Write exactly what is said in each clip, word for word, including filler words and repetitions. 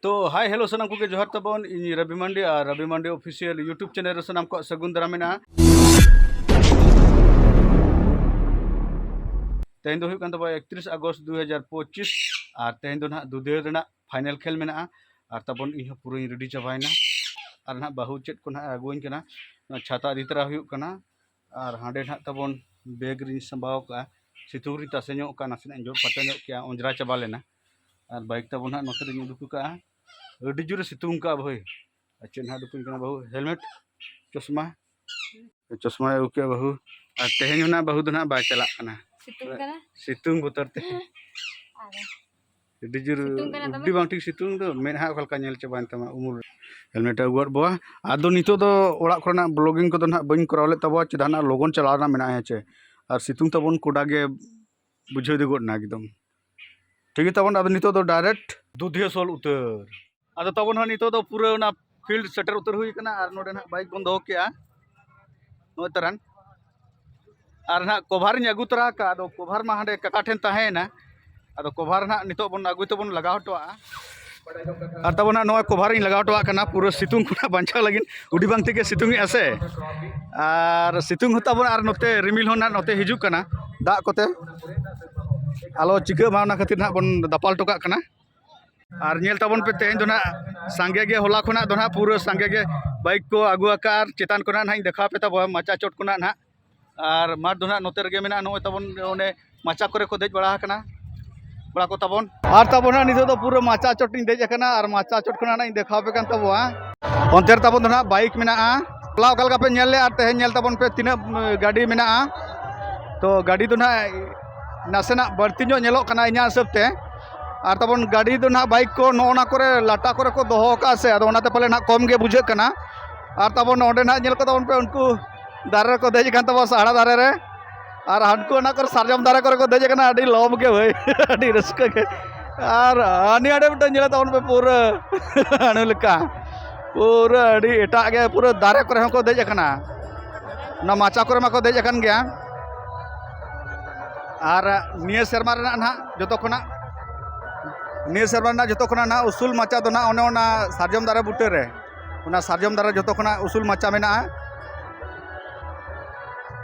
ᱛᱚ hi hello ᱥᱟᱱᱟᱢ ᱠᱚᱜᱮ ᱡᱚᱦᱟᱨ ᱛᱟᱵᱚᱱ, ᱤᱧ ᱨᱚᱵᱤ ᱢᱟᱱᱰᱤ ᱟᱨ ᱨᱚᱵᱤ ᱢᱟᱱᱰᱤ ᱚᱯᱷᱤᱥᱤᱭᱟᱞ YouTube ᱪᱮᱱᱮᱞ ᱨᱮ ᱥᱟᱱᱟᱢ ᱠᱚᱣᱟᱜ ᱥᱟᱹᱜᱩᱱ ᱫᱟᱨᱟᱢ ᱢᱮᱱᱟᱜᱼᱟ᱾ ᱛᱮᱦᱮᱧ ᱫᱚ ᱦᱩᱭᱩᱜ ᱠᱟᱱ ᱛᱟᱵᱚᱱᱟ ᱮᱠᱛᱨᱤᱥ ᱟᱜᱚᱥᱴ ᱫᱩ ᱦᱟᱡᱟᱨ ᱯᱚᱸᱪᱤᱥ, ᱟᱨ ᱛᱮᱦᱮᱧ ᱫᱚ ᱱᱟᱦᱟᱜ ᱫᱩᱫᱷᱮᱲ ᱨᱮᱱᱟᱜ ᱯᱷᱟᱭᱱᱮᱞ ᱠᱷᱮᱞ ᱢᱮᱱᱟᱜᱼᱟ᱾ ᱟᱨ ᱛᱟᱵᱚᱱ ᱤᱧ ᱦᱚᱸ ᱯᱩᱨᱟᱹᱧ ᱨᱮᱰᱤ ᱪᱟᱵᱟᱭᱮᱱᱟ᱾ ᱟᱨ ᱱᱟᱦᱟᱜ ᱵᱟᱹᱦᱩ ᱪᱮᱫ ᱠᱚ ᱱᱟᱦᱟᱜ ᱟᱹᱜᱩᱣᱟᱹᱧ ᱠᱟᱱᱟ, ᱱᱚᱣᱟ ᱪᱷᱟᱛᱟ ᱤᱫᱤ ᱛᱚᱨᱟ ᱦᱩᱭᱩᱜ ᱠᱟᱱᱟ᱾ ᱟᱨ ᱦᱟᱸᱰᱮ ᱱᱟᱦᱟᱜ ᱛᱟᱵᱚᱱ ᱵᱮᱜᱽ ᱨᱤᱧ ᱥᱟᱢᱵᱟᱣ ᱠᱟᱜᱼᱟ᱾ ᱥᱤᱛᱩᱝ ᱨᱤᱧ ᱛᱟᱥᱮ ᱧᱚᱜ ᱠᱟᱜᱼᱟ, ᱱᱟᱥᱮᱱᱟᱜ ᱤᱧ ᱡᱚᱫ ᱯᱟᱪᱟ ᱧᱚᱜ ᱠᱮᱜᱼᱟ, ᱚᱸᱡᱽᱨᱟ ᱪᱟᱵᱟ ᱞᱮᱱᱟ᱾ ᱟᱨ ᱵᱟᱭᱤᱠ ᱛᱟᱵᱚᱱ ᱱᱟᱦᱟᱜ ᱱᱚᱛᱮ ᱨᱤᱧ ᱩᱰᱩᱠ ᱠᱟᱜᱼᱟ᱾ ᱟᱹᱰᱤ ᱡᱳᱨᱮ ᱥᱤᱛᱩᱝ ᱠᱟᱜᱼᱟ ᱵᱷᱟᱹᱭ᱾ ᱟᱨ ᱪᱮᱫ ᱱᱟᱦᱟᱜ ᱩᱰᱩᱠ ᱠᱟᱱᱟ ᱵᱟᱹᱦᱩ? ᱦᱮᱞᱢᱮᱴ, ᱪᱚᱥᱢᱟ᱾ ᱪᱚᱥᱢᱟᱭ ᱟᱹᱜᱩ ᱠᱮᱜᱼᱟ ᱵᱟᱹᱦᱩ᱾ ᱟᱨ ᱛᱮᱦᱮᱧ ᱦᱚᱸ ᱱᱟᱦᱟᱜ ᱵᱟᱹᱦᱩ ᱫᱚ ᱱᱟᱦᱟᱜ ᱵᱟᱭ ᱪᱟᱞᱟᱜ ᱠᱟᱱᱟ᱾ ᱥᱤᱛᱩᱝ ᱠᱟᱱᱟ᱾ ᱥᱤᱛᱩᱝ ᱵᱚᱛᱚᱨ ᱛᱮ᱾ ᱟᱨ ᱟᱹᱰᱤ ᱡᱳᱨ ᱥᱤᱛᱩᱝ ᱠᱟᱱᱟ ᱫᱚᱢᱮ᱾ ᱩᱰᱤ ᱵᱟᱝ ᱴᱷᱤᱠ ᱥᱤᱛᱩᱝ ᱫᱚ, ᱢᱮᱫᱦᱟ ᱚᱠᱟ ᱞᱮᱠᱟ ᱧᱮᱞ ᱪᱟᱵᱟᱭᱮᱱ ᱛᱟᱢᱟ ᱩᱢᱩᱞ᱾ ᱦᱮᱞᱢᱮᱴ ᱮ ᱟᱹᱜᱩᱣᱟᱫ ᱵᱚᱣᱟ᱾ ᱟᱫᱚ ᱱᱤᱛᱚᱜ ᱫᱚ ᱚᱲᱟᱜ ᱠᱚᱨᱮᱱᱟᱜ ᱵᱞᱚᱜᱤᱝ ᱠᱚᱫᱚ ᱱᱟᱦᱟᱜ ᱵᱟᱹᱧ ᱠᱚᱨᱟᱣ ᱞᱮᱫ ᱛᱟᱵᱚᱣᱟ, ᱪᱮᱫᱟᱜ ᱱᱟᱦᱟᱜ ᱞᱚᱜᱚᱱ ᱪᱟᱞᱟᱣ ᱨᱮᱱᱟᱜ ᱢᱮᱱᱟᱜᱼᱟ, ᱦᱮᱸ ᱪᱮ? ᱟᱨ ᱥᱤᱛᱩᱝ ᱛᱟᱵᱚᱱ ᱠᱚᱰᱟ ᱜᱮ ᱵᱩᱡᱷᱟᱹᱣ ᱤᱫᱤ ᱜᱚᱫ ᱮᱱᱟ ᱮᱠᱫᱚᱢ᱾ ᱴᱷᱤᱠ ᱜᱮ ᱛᱟᱵᱚᱱ, ᱟᱫᱚ ᱱᱤᱛᱚᱜ ᱫᱚ ᱰᱟᱭᱨᱮᱠᱴ ᱫᱩᱫᱷᱤᱭᱟᱹ ᱥᱳᱞ ᱩᱛᱟᱹᱨ᱾ ᱟᱫᱚ ᱛᱟᱵᱚᱱ ᱦᱟᱸᱜ ᱱᱤᱛᱚᱜ ᱫᱚ ᱯᱩᱨᱟᱹ ᱚᱱᱟ ᱯᱷᱤᱞᱰ ᱥᱮᱴᱮᱨ ᱩᱛᱟᱹᱨ ᱦᱩᱭ ᱠᱟᱱᱟ᱾ ᱟᱨ ᱱᱚᱰᱮ ᱱᱟᱦᱟᱜ ᱵᱟᱭᱤᱠ ᱵᱚᱱ ᱫᱚᱦᱚ ᱠᱮᱜᱼᱟ, ᱱᱚᱜᱼᱚᱭ ᱛᱟᱨᱟᱱ᱾ ᱟᱨ ᱱᱟᱦᱟᱜ ᱠᱚᱵᱷᱟᱨᱤᱧ ᱟᱹᱜᱩ ᱛᱚᱨᱟ ᱟᱠᱟᱫᱼᱟ, ᱟᱫᱚ ᱠᱚᱵᱷᱟᱨ ᱢᱟ ᱦᱟᱸᱰᱮ ᱠᱟᱠᱟ ᱴᱷᱮᱱ ᱛᱟᱦᱮᱸᱭᱮᱱᱟ᱾ ᱟᱫᱚ ᱠᱚᱵᱷᱟᱨ ᱱᱟᱦᱟᱜ ᱱᱤᱛᱚᱜ ᱵᱚᱱ ᱟᱹᱜᱩᱭ ᱛᱮᱵᱚᱱ ᱞᱟᱜᱟᱣ ᱦᱚᱴᱚᱣᱟᱜᱼᱟ᱾ ᱟᱨ ᱛᱟᱵᱚᱱ ᱱᱟᱦᱟᱜ ᱱᱚᱜᱼᱚᱭ ᱠᱚᱵᱷᱟᱨᱤᱧ ᱞᱟᱜᱟᱣ ᱦᱚᱴᱚᱣᱟᱜ ᱠᱟᱱᱟ ᱯᱩᱨᱟᱹ ᱥᱤᱛᱩᱝ ᱠᱷᱚᱱᱟᱜ ᱵᱟᱧᱪᱟᱣ ᱞᱟᱹᱜᱤᱫ᱾ ᱩᱰᱤ ᱵᱟᱝ ᱴᱷᱤᱠ ᱜᱮ ᱥᱤᱛᱩᱝ ᱮᱜᱼᱟ ᱥᱮ᱾ ᱟᱨ ᱥᱤᱛᱩᱝ ᱦᱚᱸ ᱛᱟᱵᱚᱱ, ᱟᱨ ᱱᱚᱛᱮ ᱨᱤᱢᱤᱞ ᱦᱚᱸ ᱱᱟᱦᱟᱜ ᱱᱚᱛᱮ ᱦᱤᱡᱩᱜ ᱠᱟᱱᱟ ᱫᱟᱜ ᱠᱚᱛᱮ, ᱟᱞᱚ ᱪᱤᱠᱟᱹᱜ ᱢᱟ, ᱚᱱᱟ ᱠᱷᱟᱹᱛᱤᱨ ᱱᱟᱦᱟᱜ ᱵᱚᱱ ᱫᱟᱯᱟᱞ ᱦᱚᱴᱚ ᱠᱟᱜ ᱠᱟᱱᱟ᱾ ᱟᱨ ᱧᱮᱞ ᱛᱟᱵᱚᱱ ᱯᱮ, ᱛᱮᱦᱮᱧ ᱫᱚ ᱱᱟᱦᱟᱜ ᱥᱟᱸᱜᱮ ᱜᱮ, ᱦᱚᱞᱟ ᱠᱷᱚᱱᱟᱜ ᱫᱚ ᱱᱟᱦᱟᱜ ᱯᱩᱨᱟᱹ ᱥᱟᱸᱜᱮ ᱜᱮ ᱵᱟᱭᱤᱠ ᱠᱚ ᱟᱹᱜᱩ ᱟᱠᱟᱫᱼᱟ᱾ ᱟᱨ ᱪᱮᱛᱟᱱ ᱠᱷᱚᱱᱟᱜ ᱱᱟᱦᱟᱜ ᱤᱧ ᱫᱮᱠᱷᱟᱣ ᱯᱮ ᱛᱟᱵᱚᱱᱟ ᱢᱟᱪᱟ ᱪᱚᱴ ᱠᱷᱚᱱᱟᱜ ᱱᱟᱦᱟᱜ᱾ ᱟᱨ ᱢᱟᱴᱷ ᱫᱚ ᱱᱟᱦᱟᱜ ᱱᱚᱛᱮ ᱨᱮᱜᱮ ᱢᱮᱱᱟᱜᱼᱟ, ᱱᱚᱜᱼᱚᱭ ᱛᱟᱵᱚᱱ ᱚᱱᱮ ᱢᱟᱪᱟ ᱠᱚᱨᱮ ᱠᱚ ᱫᱮᱡ ᱵᱟᱲᱟ ᱟᱠᱟᱱᱟ ᱠᱚᱲᱟ ᱠᱚ ᱛᱟᱵᱚᱱ᱾ ᱟᱨ ᱛᱟᱵᱚᱱ ᱱᱟᱦᱟᱜ ᱱᱤᱛᱚᱜ ᱫᱚ ᱯᱩᱨᱟᱹ ᱢᱟᱪᱟ ᱪᱚᱴ ᱤᱧ ᱫᱮᱡ ᱟᱠᱟᱱᱟ, ᱟᱨ ᱢᱟᱪᱟ ᱪᱚᱴ ᱠᱷᱚᱱᱟᱜ ᱱᱟᱦᱟᱜ ᱤᱧ ᱫᱮᱠᱷᱟᱣ ᱯᱮ ᱠᱟᱱ ᱛᱟᱵᱚᱱᱟ᱾ ᱚᱱᱛᱮ ᱨᱮ ᱛᱟᱵᱚᱱ ᱫᱚ ᱱᱟᱦᱟᱜ ᱵᱟᱭᱤᱠ ᱢᱮᱱᱟᱜᱼᱟ᱾ ᱦᱚᱞᱟ ᱚᱠᱟ ᱞᱮᱠᱟ ᱯᱮ ᱧᱮᱞ ᱞᱮᱫᱼᱟ, ᱟᱨ ᱛᱮᱦᱮᱧ ᱧᱮᱞ ᱛᱟᱵᱚᱱ ᱯᱮ ᱛᱤᱱᱟᱹᱜ, ᱩᱢ, ᱜᱟᱹᱰᱤ ᱢᱮᱱᱟᱜᱼᱟ᱾ ᱛᱚ ᱜᱟᱹᱰᱤ ᱫᱚ ᱱᱟᱦᱟᱜ ᱱᱟᱥᱮᱱᱟᱜ ᱵᱟᱹᱲᱛᱤ ᱧᱚᱜ ᱧᱮᱞᱚᱜ ᱠᱟᱱᱟ ᱤᱧᱟᱹᱜ ᱦᱤᱥᱟᱹᱵ ᱛᱮ᱾ ᱟᱨ ᱛᱟᱵᱚᱱ ᱜᱟᱹᱰᱤ ᱫᱚ ᱱᱟᱦᱟᱜ ᱵᱟᱭᱤᱠ ᱠᱚ ᱱᱚᱜᱼᱚ ᱱᱟ ᱠᱚᱨᱮ ᱞᱟᱴᱟ ᱠᱚᱨᱮ ᱠᱚ ᱫᱚᱦᱚ ᱟᱠᱟᱫᱼᱟ ᱥᱮ, ᱟᱫᱚ ᱚᱱᱟᱛᱮ ᱯᱟᱞᱮ ᱱᱟᱦᱟᱜ ᱠᱚᱢ ᱜᱮ ᱵᱩᱡᱷᱟᱹᱜ ᱠᱟᱱᱟ᱾ ᱟᱨ ᱛᱟᱵᱚᱱ ᱚᱸᱰᱮ ᱱᱟᱦᱟᱜ ᱧᱮᱞ ᱠᱚ ᱛᱟᱵᱚᱱ ᱯᱮ, ᱩᱱᱠᱩ ᱫᱟᱨᱮ ᱨᱮᱠᱚ ᱫᱮᱡ ᱟᱠᱟᱱ ᱛᱟᱵᱚᱱᱟ, ᱥᱟᱦᱟᱲᱟ ᱫᱟᱨᱮ ᱨᱮ᱾ ᱟᱨ ᱦᱟᱱᱠᱩ ᱚᱱᱟ ᱠᱚᱨᱮ ᱥᱟᱨᱡᱚᱢ ᱫᱟᱨᱮ ᱠᱚᱨᱮ ᱠᱚ ᱫᱮᱡ ᱟᱠᱟᱱᱟ, ᱟᱹᱰᱤ ᱞᱚᱵ ᱜᱮ ᱵᱷᱟᱹᱭ᱾ ᱟᱹᱰᱤ ᱨᱟᱹᱥᱠᱟᱹ ᱜᱮ᱾ ᱟᱨ ᱦᱟᱹᱱᱤ ᱟᱹᱰᱤ ᱢᱤᱫᱴᱟᱝ ᱧᱮᱞᱮ ᱛᱟᱵᱚᱱ ᱯᱮ, ᱯᱩᱨᱟᱹ ᱦᱟᱹᱱᱩ ᱞᱮᱠᱟ, ᱯᱩᱨᱟᱹ ᱟᱹᱰᱤ ᱮᱴᱟᱜ ᱜᱮ, ᱯᱩᱨᱟᱹ ᱫᱟᱨᱮ ᱠᱚᱨᱮ ᱦᱚᱸᱠᱚ ᱫᱮᱡ ᱟᱠᱟᱱᱟ᱾ ᱚᱱᱟ ᱢᱟᱪᱟ ᱠᱚᱨᱮ ᱢᱟᱠᱚ ᱫᱮᱡ ᱟᱠᱟᱱ ᱜᱮᱭᱟ᱾ ᱟᱨ ᱱᱤᱭᱟᱹ ᱥᱮᱨᱢᱟ ᱨᱮᱱᱟᱜ ᱱᱟᱦᱟᱜ ᱡᱚᱛᱚ ᱠᱷᱚᱱᱟᱜ ᱱᱤᱭᱟᱹ ᱥᱮᱨᱢᱟ ᱨᱮᱱᱟᱜ ᱡᱚᱛᱚ ᱠᱷᱚᱱᱟᱜ ᱱᱟᱜ ᱩᱥᱩᱞ ᱢᱟᱪᱟ ᱫᱚ ᱱᱟᱜ ᱚᱱᱮ ᱚᱱᱟ ᱥᱟᱨᱡᱚᱢ ᱫᱟᱨᱮ ᱵᱩᱴᱟᱹ ᱨᱮ, ᱚᱱᱟ ᱥᱟᱨᱡᱚᱢ ᱫᱟᱨᱮ ᱡᱚᱛᱚ ᱠᱷᱚᱱᱟᱜ ᱩᱥᱩᱞ ᱢᱟᱪᱟ ᱢᱮᱱᱟᱜᱼᱟ᱾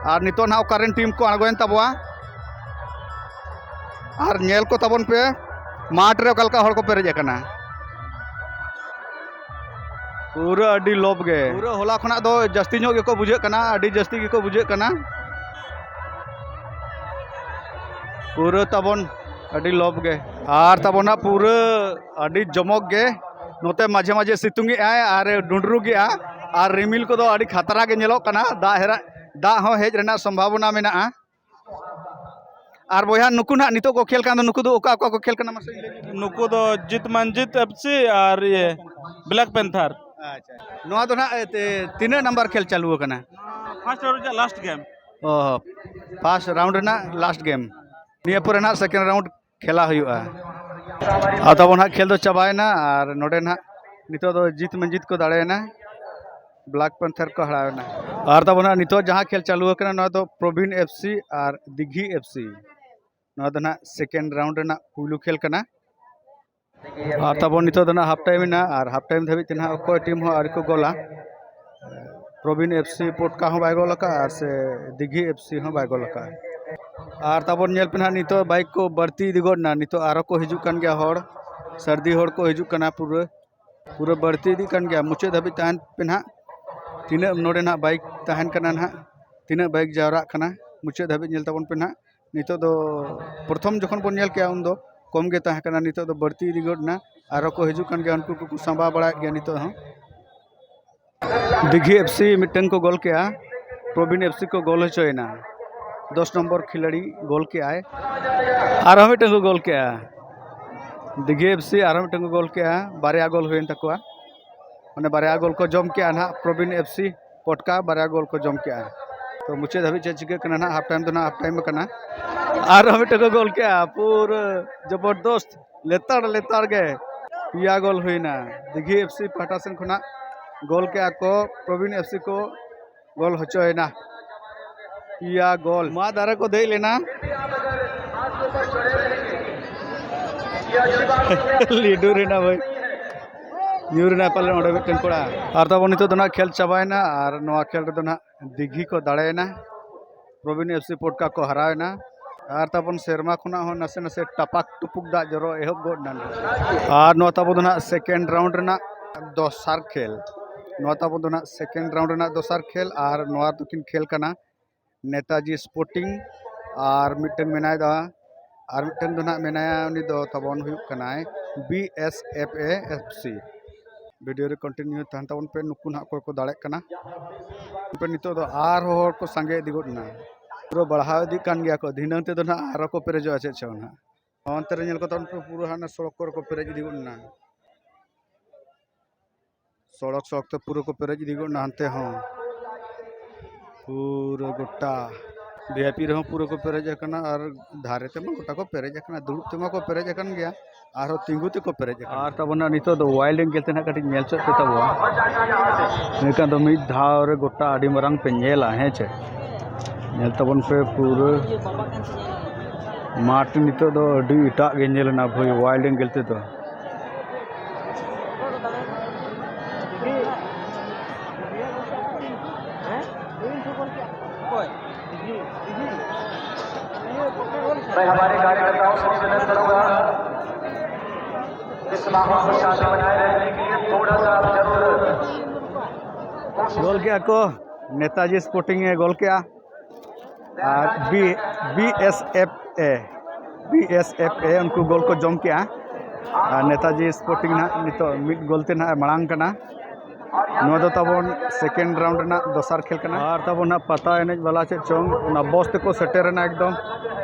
ᱟᱨ ᱱᱤᱛᱚᱜ ᱱᱟᱜ ᱚᱠᱟᱨᱮᱱ ᱴᱤᱢ ᱠᱚ ᱟᱬᱜᱚᱭᱮᱱ ᱛᱟᱵᱚᱣᱟ, ᱟᱨ ᱧᱮᱞ ᱠᱚ ᱛᱟᱵᱚᱱ ᱯᱮ ᱢᱟᱴᱷ ᱨᱮ ᱚᱠᱟ ᱞᱮᱠᱟ ᱦᱚᱲ ᱠᱚ ᱯᱮᱨᱮᱡ ᱟᱠᱟᱱᱟ᱾ ᱯᱩᱨᱟᱹ ᱟᱹᱰᱤ ᱞᱚᱵ ᱜᱮ, ᱯᱩᱨᱟᱹ ᱦᱚᱞᱟ ᱠᱷᱚᱱᱟᱜ ᱫᱚ ᱡᱟᱹᱥᱛᱤ ᱧᱚᱜ ᱜᱮᱠᱚ ᱵᱩᱡᱷᱟᱹᱜ ᱠᱟᱱᱟ, ᱟᱹᱰᱤ ᱡᱟᱹᱥᱛᱤ ᱜᱮᱠᱚ ᱵᱩᱡᱷᱟᱹᱜ ᱠᱟᱱᱟ᱾ ᱯᱩᱨᱟᱹ ᱛᱟᱵᱚᱱ ᱟᱹᱰᱤ ᱞᱚᱵ ᱜᱮ᱾ ᱟᱨ ᱛᱟᱵᱚᱱ ᱱᱟᱜ ᱯᱩᱨᱟᱹ ᱟᱹᱰᱤ ᱡᱚᱢᱚᱠ ᱜᱮ᱾ ᱱᱚᱛᱮ ᱢᱟᱡᱷᱮ ᱢᱟᱡᱷᱮ ᱥᱤᱛᱩᱝ ᱮᱜᱼᱟᱭ ᱟᱨ ᱰᱩᱸᱰᱨᱩ ᱜᱮᱜᱼᱟ, ᱟᱨ ᱨᱤᱢᱤᱞ ᱠᱚᱫᱚ ᱟᱹᱰᱤ ᱠᱷᱟᱛᱨᱟ ᱜᱮ ᱧᱮᱞᱚᱜ ᱠᱟᱱᱟ᱾ ᱫᱟᱜ ᱦᱮᱨᱟ-, ᱫᱟᱜ ᱦᱚᱸ ᱦᱮᱡ ᱨᱮᱱᱟᱜ ᱥᱚᱢᱵᱷᱟᱵᱚᱱᱟ ᱢᱮᱱᱟᱜᱼᱟ᱾ ᱟᱨ ᱵᱚᱭᱦᱟ, ᱱᱩᱠᱩ ᱱᱟᱜ ᱱᱤᱛᱚᱜ ᱠᱚ ᱠᱷᱮᱞ ᱠᱟᱱ ᱫᱚ, ᱱᱩᱠᱩ ᱫᱚ ᱚᱠᱟ ᱚᱠᱟ ᱠᱚ ᱠᱷᱮᱞ ᱠᱟᱱᱟ, ᱢᱟᱥᱮ ᱞᱟᱹᱭ ᱧᱚᱜ ᱢᱮ? ᱱᱩᱠᱩ ᱫᱚ ᱡᱤᱛ ᱢᱟᱱᱡᱤᱛ ᱮᱯᱷ ᱥᱤ ᱟᱨ ᱤᱭᱟᱹ ᱵᱞᱮᱠ ᱯᱮᱱᱛᱷᱟᱨ᱾ ᱟᱪᱪᱷᱟ, ᱱᱚᱣᱟ ᱫᱚ ᱱᱟᱜ ᱮ, ᱛᱮ-, ᱛᱤᱱᱟᱹᱜ ᱱᱟᱢᱵᱟᱨ ᱠᱷᱮᱞ ᱪᱟᱹᱞᱩ ᱟᱠᱟᱱᱟ? ᱯᱷᱟᱥᱴ ᱨᱟᱣᱩᱱᱰ ᱨᱮᱭᱟᱜ ᱞᱟᱥᱴ ᱜᱮᱢ᱾ ᱚ, ᱯᱷᱟᱥᱴ ᱨᱟᱣᱩᱱᱰ ᱨᱮᱱᱟᱜ ᱞᱟᱥᱴ ᱜᱮᱢ᱾ ᱱᱤᱭᱟᱹ ᱯᱚᱨᱮ ᱱᱟᱜ ᱥᱮᱠᱮᱱᱰ ᱨᱟᱣᱩᱱᱰ ᱠᱷᱮᱞᱟ ᱦᱩᱭᱩᱜᱼᱟ᱾ ᱟᱨ ᱛᱟᱵᱚᱱ ᱦᱟᱸᱜ ᱠᱷᱮᱞ ᱫᱚ ᱪᱟᱵᱟᱭᱮᱱᱟ, ᱟᱨ ᱱᱚᱰᱮ ᱱᱟᱜ ᱱᱤᱛᱚᱜ ᱫᱚ ᱡᱤᱛ ᱢᱟᱹᱡᱤᱛ ᱠᱚ ᱫᱟᱲᱮᱭᱮᱱᱟ, ᱵᱞᱮᱠ ᱯᱮᱱᱛᱷᱟᱨ ᱠᱚ ᱦᱟᱨᱟᱣᱮᱱᱟ᱾ ᱟᱨ ᱛᱟᱵᱚᱱ ᱦᱟᱸᱜ ᱱᱤᱛᱚᱜ ᱡᱟᱦᱟᱸ ᱠᱷᱮᱞ ᱪᱟᱹᱞᱩ ᱟᱠᱟᱱᱟ, ᱱᱚᱣᱟ ᱫᱚ ᱯᱨᱚᱵᱤᱱ ᱮᱯᱷ ᱥᱤ ᱟᱨ ᱫᱤᱜᱷᱤ ᱮᱯᱷ ᱥᱤ᱾ ᱱᱚᱣᱟ ᱫᱚ ᱱᱟᱜ ᱥᱮᱠᱮᱱᱰ ᱨᱟᱣᱩᱱᱰ ᱨᱮᱱᱟᱜ ᱯᱩᱭᱞᱩ ᱠᱷᱮᱞ ᱠᱟᱱᱟ᱾ ᱟᱨ ᱛᱟᱵᱚᱱ ᱱᱤᱛᱚᱜ ᱫᱚ ᱱᱟᱜ ᱦᱟᱯ ᱴᱟᱭᱤᱢ ᱮᱱᱟ, ᱟᱨ ᱦᱟᱯ ᱴᱟᱭᱤᱢ ᱫᱷᱟᱹᱵᱤᱡ ᱛᱮ ᱱᱟᱜ ᱚᱠᱚᱭ ᱴᱤᱢ ᱦᱚᱸ ᱟᱹᱣᱨᱤ ᱠᱚ ᱜᱳᱞᱟ᱾ ᱯᱨᱚᱵᱤᱱ ᱮᱯᱷ ᱥᱤ ᱯᱚᱴᱠᱟ ᱦᱚᱸ ᱵᱟᱭ ᱜᱳᱞ ᱟᱠᱟᱫᱼᱟ, ᱟᱨ ᱥᱮ ᱫᱤᱜᱷᱤ ᱮᱯᱷ ᱥᱤ ᱦᱚᱸ ᱵᱟᱭ ᱜᱳᱞ ᱟᱠᱟᱫᱼᱟ᱾ ᱟᱨ ᱛᱟᱵᱚᱱ ᱧᱮᱞ ᱯᱮ ᱱᱟᱜ, ᱱᱤᱛᱚᱜ ᱵᱟᱭᱤᱠ ᱠᱚ ᱵᱟᱹᱲᱛᱤ ᱤᱫᱤ ᱜᱚᱫ ᱮᱱᱟ, ᱱᱤᱛᱚᱜ ᱟᱨᱚ ᱠᱚ ᱦᱤᱡᱩᱜ ᱠᱟᱱ ᱜᱮᱭᱟ ᱦᱚᱲ, ᱥᱟᱹᱨᱫᱤ ᱦᱚᱲ ᱠᱚ ᱦᱤᱡᱩᱜ ᱠᱟᱱᱟ ᱯᱩᱨᱟᱹ᱾ ᱯᱩᱨᱟᱹ ᱵᱟᱹᱲᱛᱤ ᱤᱫᱤᱜ ᱠᱟᱱ ᱜᱮᱭᱟ᱾ ᱢᱩᱪᱟᱹᱫ ᱫᱷᱟᱹᱵᱤᱡ ᱛᱟᱦᱮᱱ ᱯᱮ ᱱᱟᱦᱟᱜ, ᱛᱤᱱᱟᱹᱜ ᱱᱚᱰᱮ ᱱᱟᱦᱟᱜ ᱵᱟᱭᱤᱠ ᱛᱟᱦᱮᱱ ᱠᱟᱱᱟ ᱱᱟᱦᱟᱜ, ᱛᱤᱱᱟᱹᱜ ᱵᱟᱭᱤᱠ ᱡᱟᱣᱨᱟᱜ ᱠᱟᱱᱟ, ᱢᱩᱪᱟᱹᱫ ᱫᱷᱟᱹᱵᱤᱡ ᱧᱮᱞ ᱛᱟᱵᱚᱱ ᱯᱮ ᱱᱟᱦᱟᱜ᱾ ᱱᱤᱛᱚᱜ ᱫᱚ ᱯᱨᱚᱛᱷᱚᱢ ᱡᱚᱠᱷᱚᱱ ᱵᱚᱱ ᱧᱮᱞ ᱠᱮᱜᱼᱟ, ᱩᱱᱫᱚ ᱠᱚᱢ ᱜᱮ ᱛᱟᱦᱮᱸ ᱠᱟᱱᱟ, ᱱᱤᱛᱚᱜ ᱫᱚ ᱵᱟᱹᱲᱛᱤ ᱤᱫᱤ ᱜᱚᱫ ᱮᱱᱟ᱾ ᱟᱨᱚ ᱠᱚ ᱦᱤᱡᱩᱜ ᱠᱟᱱ ᱜᱮᱭᱟ, ᱩᱱᱠᱩ ᱠᱚᱠᱚ ᱥᱟᱸᱵᱟᱣ ᱵᱟᱲᱟᱭᱮᱫ ᱜᱮᱭᱟ ᱱᱤᱛᱚᱜ ᱦᱚᱸ᱾ ᱫᱤᱜᱷᱤ ᱮᱯᱷ ᱥᱤ ᱢᱤᱫᱴᱟᱝ ᱠᱚ ᱜᱳᱞ ᱠᱮᱜᱼᱟ, ᱯᱨᱚᱵᱤᱱ ᱮᱯᱷ ᱥᱤ ᱠᱚ ᱜᱳᱞ ᱦᱚᱪᱚᱭᱮᱱᱟ᱾ ᱫᱚᱥ ᱱᱚᱢᱵᱚᱨ ᱠᱷᱤᱞᱟᱲᱤ ᱜᱳᱞ ᱠᱮᱜᱼᱟᱭ, ᱟᱨᱦᱚᱸ ᱢᱤᱫᱴᱟᱝ ᱠᱚ ᱜᱳᱞ ᱠᱮᱜᱼᱟ᱾ ᱫᱤᱜᱷᱤ ᱮᱯᱷ ᱥᱤ ᱟᱨᱦᱚᱸ ᱢᱤᱫᱴᱟᱝ ᱠᱚ ᱜᱳᱞ ᱠᱮᱜᱼᱟ, ᱵᱟᱨᱭᱟ ᱜᱳᱞ ᱦᱩᱭᱮᱱ ᱛᱟᱠᱚᱣᱟ᱾ ᱢᱟᱱᱮ ᱵᱟᱨᱭᱟ ᱜᱳᱞ ᱠᱚ ᱡᱚᱢ ᱠᱮᱜᱼᱟ ᱱᱟᱦᱟᱜ, ᱯᱨᱚᱵᱤᱱ ᱮᱯᱷ ᱥᱤ ᱯᱚᱴᱠᱟ ᱵᱟᱨᱭᱟ ᱜᱳᱞ ᱠᱚ ᱡᱚᱢ ᱠᱮᱜᱼᱟ᱾ ᱛᱚ ᱢᱩᱪᱟᱹᱫ ᱫᱷᱟᱹᱵᱤᱡ ᱪᱮᱫ ᱪᱤᱠᱟᱹᱜ ᱠᱟᱱᱟ ᱱᱟᱦᱟᱜ, ᱦᱟᱯ ᱴᱟᱭᱤᱢ ᱫᱚ ᱱᱟᱦᱟᱜ ᱦᱟᱯ ᱴᱟᱭᱤᱢ ᱠᱟᱱᱟ᱾ ᱟᱨᱦᱚᱸ ᱢᱤᱫᱴᱟᱝ ᱠᱚ ᱜᱳᱞ ᱠᱮᱜᱼᱟ, ᱯᱩᱨᱟᱹ ᱡᱚᱵᱚᱨᱫᱚᱥᱛ ᱞᱮᱛᱟᱲ ᱞᱮᱛᱟᱲ ᱜᱮ ᱯᱮᱭᱟ ᱜᱳᱞ ᱦᱩᱭᱱᱟ᱾ ᱫᱤᱜᱷᱤ ᱮᱯᱷ ᱥᱤ ᱯᱟᱦᱴᱟ ᱥᱮᱱ ᱠᱷᱚᱱᱟᱜ ᱜᱳᱞ ᱠᱮᱜᱼᱟ ᱠᱚ, ᱯᱨᱚᱵᱤᱱ ᱮᱯᱷ ᱥᱤ ᱠᱚ ᱜᱳᱞ ᱦᱚᱪᱚᱭᱮᱱᱟ᱾ ᱯᱮᱭᱟ ᱜᱳᱞ᱾ ᱢᱟ ᱫᱟᱨᱮ ᱠᱚ ᱫᱮᱡ ᱞᱮᱱᱟ᱾ ᱞᱤᱰᱩ ᱨᱮᱱᱟᱜ ᱵᱷᱟᱹᱭ, ᱧᱩᱨ ᱮᱱᱟ ᱯᱟᱞᱮᱱ ᱚᱸᱰᱮ ᱢᱤᱫᱴᱮᱱ ᱠᱚᱲᱟ᱾ ᱟᱨ ᱛᱟᱵᱚᱱ ᱱᱤᱛᱚᱜ ᱫᱚ ᱱᱟᱦᱟᱜ ᱠᱷᱮᱞ ᱪᱟᱵᱟᱭᱮᱱᱟ, ᱟᱨ ᱱᱚᱣᱟ ᱠᱷᱮᱞ ᱨᱮᱫᱚ ᱱᱟᱦᱟᱜ ᱫᱤᱜᱷᱤ ᱠᱚ ᱫᱟᱲᱮᱭᱮᱱᱟ᱾ ᱯᱨᱚᱵᱤᱱ ᱮᱯᱷ ᱥᱤ ᱯᱚᱴᱠᱟ ᱠᱚ ᱦᱟᱨᱟᱣᱮᱱᱟ᱾ ᱟᱨ ᱛᱟᱵᱚᱱ ᱥᱮᱨᱢᱟ ᱠᱷᱚᱱᱟᱜ ᱦᱚᱸ ᱱᱟᱥᱮ ᱱᱟᱥᱮ ᱴᱟᱯᱟᱠ ᱴᱩᱯᱩᱠ ᱫᱟᱜ ᱡᱚᱨᱚ ᱮᱦᱚᱵ ᱜᱚᱫ ᱮᱱᱟ᱾ ᱟᱨ ᱱᱚᱣᱟ ᱛᱟᱵᱚ ᱫᱚ ᱱᱟᱦᱟᱜ ᱥᱮᱠᱮᱱᱰ ᱨᱟᱣᱩᱱᱰ ᱨᱮᱱᱟᱜ ᱫᱚᱥᱟᱨ ᱠᱷᱮᱞ᱾ ᱱᱚᱣᱟ ᱛᱟᱵᱚ ᱫᱚ ᱱᱟᱦᱟᱜ ᱥᱮᱠᱮᱱᱰ ᱨᱟᱣᱩᱱᱰ ᱨᱮᱱᱟᱜ ᱫᱚᱥᱟᱨ ᱠᱷᱮᱞ, ᱟᱨ ᱱᱚᱣᱟ ᱫᱚᱠᱤᱱ ᱠᱷᱮᱞ ᱠᱟᱱᱟ ᱱᱮᱛᱟᱡᱤ ᱥᱯᱳᱨᱴᱤᱝ, ᱟᱨ ᱢᱤᱫᱴᱟᱝ ᱢᱮᱱᱟᱭ ᱫᱟ, ᱟᱨ ᱢᱤᱫᱴᱟᱝ ᱫᱚ ᱱᱟᱦᱟᱜ ᱢᱮᱱᱟᱭᱟ, ᱩᱱᱤ ᱫᱚ ᱛᱟᱵᱚᱱ ᱦᱩᱭᱩᱜ ᱠᱟᱱᱟᱭ ᱵᱤ ᱮᱥ ᱮᱯᱷ ᱮ ᱮᱯᱷ ᱥᱤ᱾ ᱵᱷᱤᱰᱤᱭᱳ ᱨᱮ ᱠᱚᱱᱴᱤᱱᱤᱭᱩ ᱛᱟᱦᱮᱱ ᱛᱟᱵᱚᱱ ᱯᱮ, ᱱᱩᱠᱩ ᱱᱟᱦᱟᱜ ᱚᱠᱚᱭ ᱠᱚ ᱫᱟᱲᱮᱜ ᱠᱟᱱᱟ᱾ ᱯᱮ ᱱᱤᱛᱚᱜ ᱫᱚ ᱟᱨᱦᱚᱸ ᱦᱚᱲ ᱠᱚ ᱥᱟᱸᱜᱮ ᱤᱫᱤ ᱜᱚᱫ ᱮᱱᱟ, ᱯᱩᱨᱟᱹ ᱵᱟᱲᱦᱟᱣ ᱤᱫᱤᱜ ᱠᱟᱱ ᱜᱮᱭᱟ ᱠᱚ, ᱫᱷᱤᱱᱟᱹᱝ ᱛᱮᱫᱚ ᱱᱟᱦᱟᱜ ᱟᱨᱦᱚᱸ ᱠᱚ ᱯᱮᱨᱮᱡᱚᱜᱼᱟ ᱪᱮᱫ ᱪᱚᱝ ᱱᱟᱦᱟᱜ᱾ ᱚᱱᱛᱮ ᱨᱮ ᱧᱮᱞ ᱠᱚ ᱛᱟᱵᱚᱱ ᱯᱮ, ᱯᱩᱨᱟᱹ ᱦᱟᱱᱟ ᱥᱚᱲᱚᱠ ᱠᱚᱨᱮ ᱠᱚ ᱯᱮᱨᱮᱡ ᱤᱫᱤ ᱜᱚᱫ ᱮᱱᱟ᱾ ᱥᱚᱲᱚᱠ ᱥᱚᱲᱚᱠ ᱛᱮ ᱯᱩᱨᱟᱹ ᱠᱚ ᱯᱮᱨᱮᱡ ᱤᱫᱤ ᱜᱚᱫ ᱮᱱᱟ ᱦᱟᱱᱛᱮ ᱦᱚᱸ᱾ ᱯᱩᱨᱟᱹ ᱜᱚᱴᱟ ᱵᱷᱤ ᱟᱭ ᱯᱤ ᱨᱮᱦᱚᱸ ᱯᱩᱨᱟᱹ ᱠᱚ ᱯᱮᱨᱮᱡ ᱟᱠᱟᱱᱟ, ᱟᱨ ᱫᱷᱟᱨᱮ ᱛᱮᱢᱟ ᱜᱚᱴᱟ ᱠᱚ ᱯᱮᱨᱮᱡ ᱟᱠᱟᱱᱟ, ᱫᱩᱲᱩᱵ ᱛᱮᱢᱟ ᱠᱚ ᱯᱮᱨᱮᱡ ᱟᱠᱟᱱ ᱜᱮᱭᱟ, ᱟᱨᱦᱚᱸ ᱛᱤᱸᱜᱩ ᱛᱮᱠᱚ ᱯᱮᱨᱮᱡ ᱟᱠᱟᱱᱟ᱾ ᱟᱨ ᱛᱟᱵᱚᱱᱟ ᱱᱤᱛᱚᱜ ᱫᱚ ᱣᱟᱭᱤᱞᱰ ᱮᱝᱜᱮᱞ ᱛᱮ ᱱᱟᱦᱟᱜ ᱠᱟᱹᱴᱤᱡ ᱧᱮᱞ ᱪᱮᱫ ᱯᱮ ᱛᱟᱵᱚᱱ᱾ ᱢᱮᱱᱠᱷᱟᱱ ᱫᱚ ᱢᱤᱫ ᱫᱷᱟᱣ ᱨᱮ ᱜᱚᱴᱟ ᱟᱹᱰᱤ ᱢᱟᱨᱟᱝ ᱯᱮ ᱧᱮᱞᱟ, ᱦᱮᱸ ᱪᱮ? ᱧᱮᱞ ᱛᱟᱵᱚᱱ ᱯᱮ ᱯᱩᱨᱟᱹ ᱢᱟᱴᱷ ᱱᱤᱛᱚᱜ ᱫᱚ ᱟᱹᱰᱤ ᱮᱴᱟᱜ ᱜᱮ ᱧᱮᱞ ᱮᱱᱟ ᱵᱷᱟᱹᱭ, ᱣᱟᱭᱤᱞᱰ ᱮᱝᱜᱮᱞ ᱛᱮᱫᱚ᱾ मैं हमारे कार्यकर्ताओं से निवेदन करूंगा, इस माहौल को शांति बनाए रखने के लिए थोड़ा सा आप जरूर ᱜᱳᱞ ᱠᱮᱜᱼᱟ ᱠᱚ, ᱱᱮᱛᱟᱡᱤ ᱥᱯᱳᱨᱴᱤᱝ ᱮ ᱜᱳᱞ ᱠᱮᱜᱼᱟ᱾ ᱟᱨ B, B S F A, B S F A ᱩᱱᱠᱩ ᱜᱳᱞ ᱠᱚ ᱡᱚᱢ ᱠᱮᱜᱼᱟ᱾ ᱟᱨ ᱱᱮᱛᱟᱡᱤ ᱥᱯᱳᱨᱴᱤᱝ ᱱᱟᱦᱟᱜ ᱱᱤᱛᱚᱜ ᱢᱤᱫ ᱜᱳᱞ ᱛᱮ ᱱᱟᱦᱟᱜ ᱮ ᱢᱟᱲᱟᱝ ᱠᱟᱱᱟ᱾ ᱱᱚᱣᱟ ᱫᱚ ᱛᱟᱵᱚᱱ ᱥᱮᱠᱮᱱᱰ ᱨᱟᱣᱩᱱᱰ ᱨᱮᱱᱟᱜ ᱫᱚᱥᱟᱨ ᱠᱷᱮᱞ ᱠᱟᱱᱟ᱾ ᱟᱨ ᱛᱟᱵᱚᱱ ᱱᱟᱦᱟᱜ ᱯᱟᱛᱟ ᱮᱱᱮᱡ ᱵᱟᱞᱟ ᱪᱮᱫ ᱪᱚᱝ, ᱚᱱᱟ ᱵᱚᱥ ᱛᱮᱠᱚ ᱥᱮᱴᱮᱨᱮᱱᱟ ᱮᱠᱫᱚᱢ᱾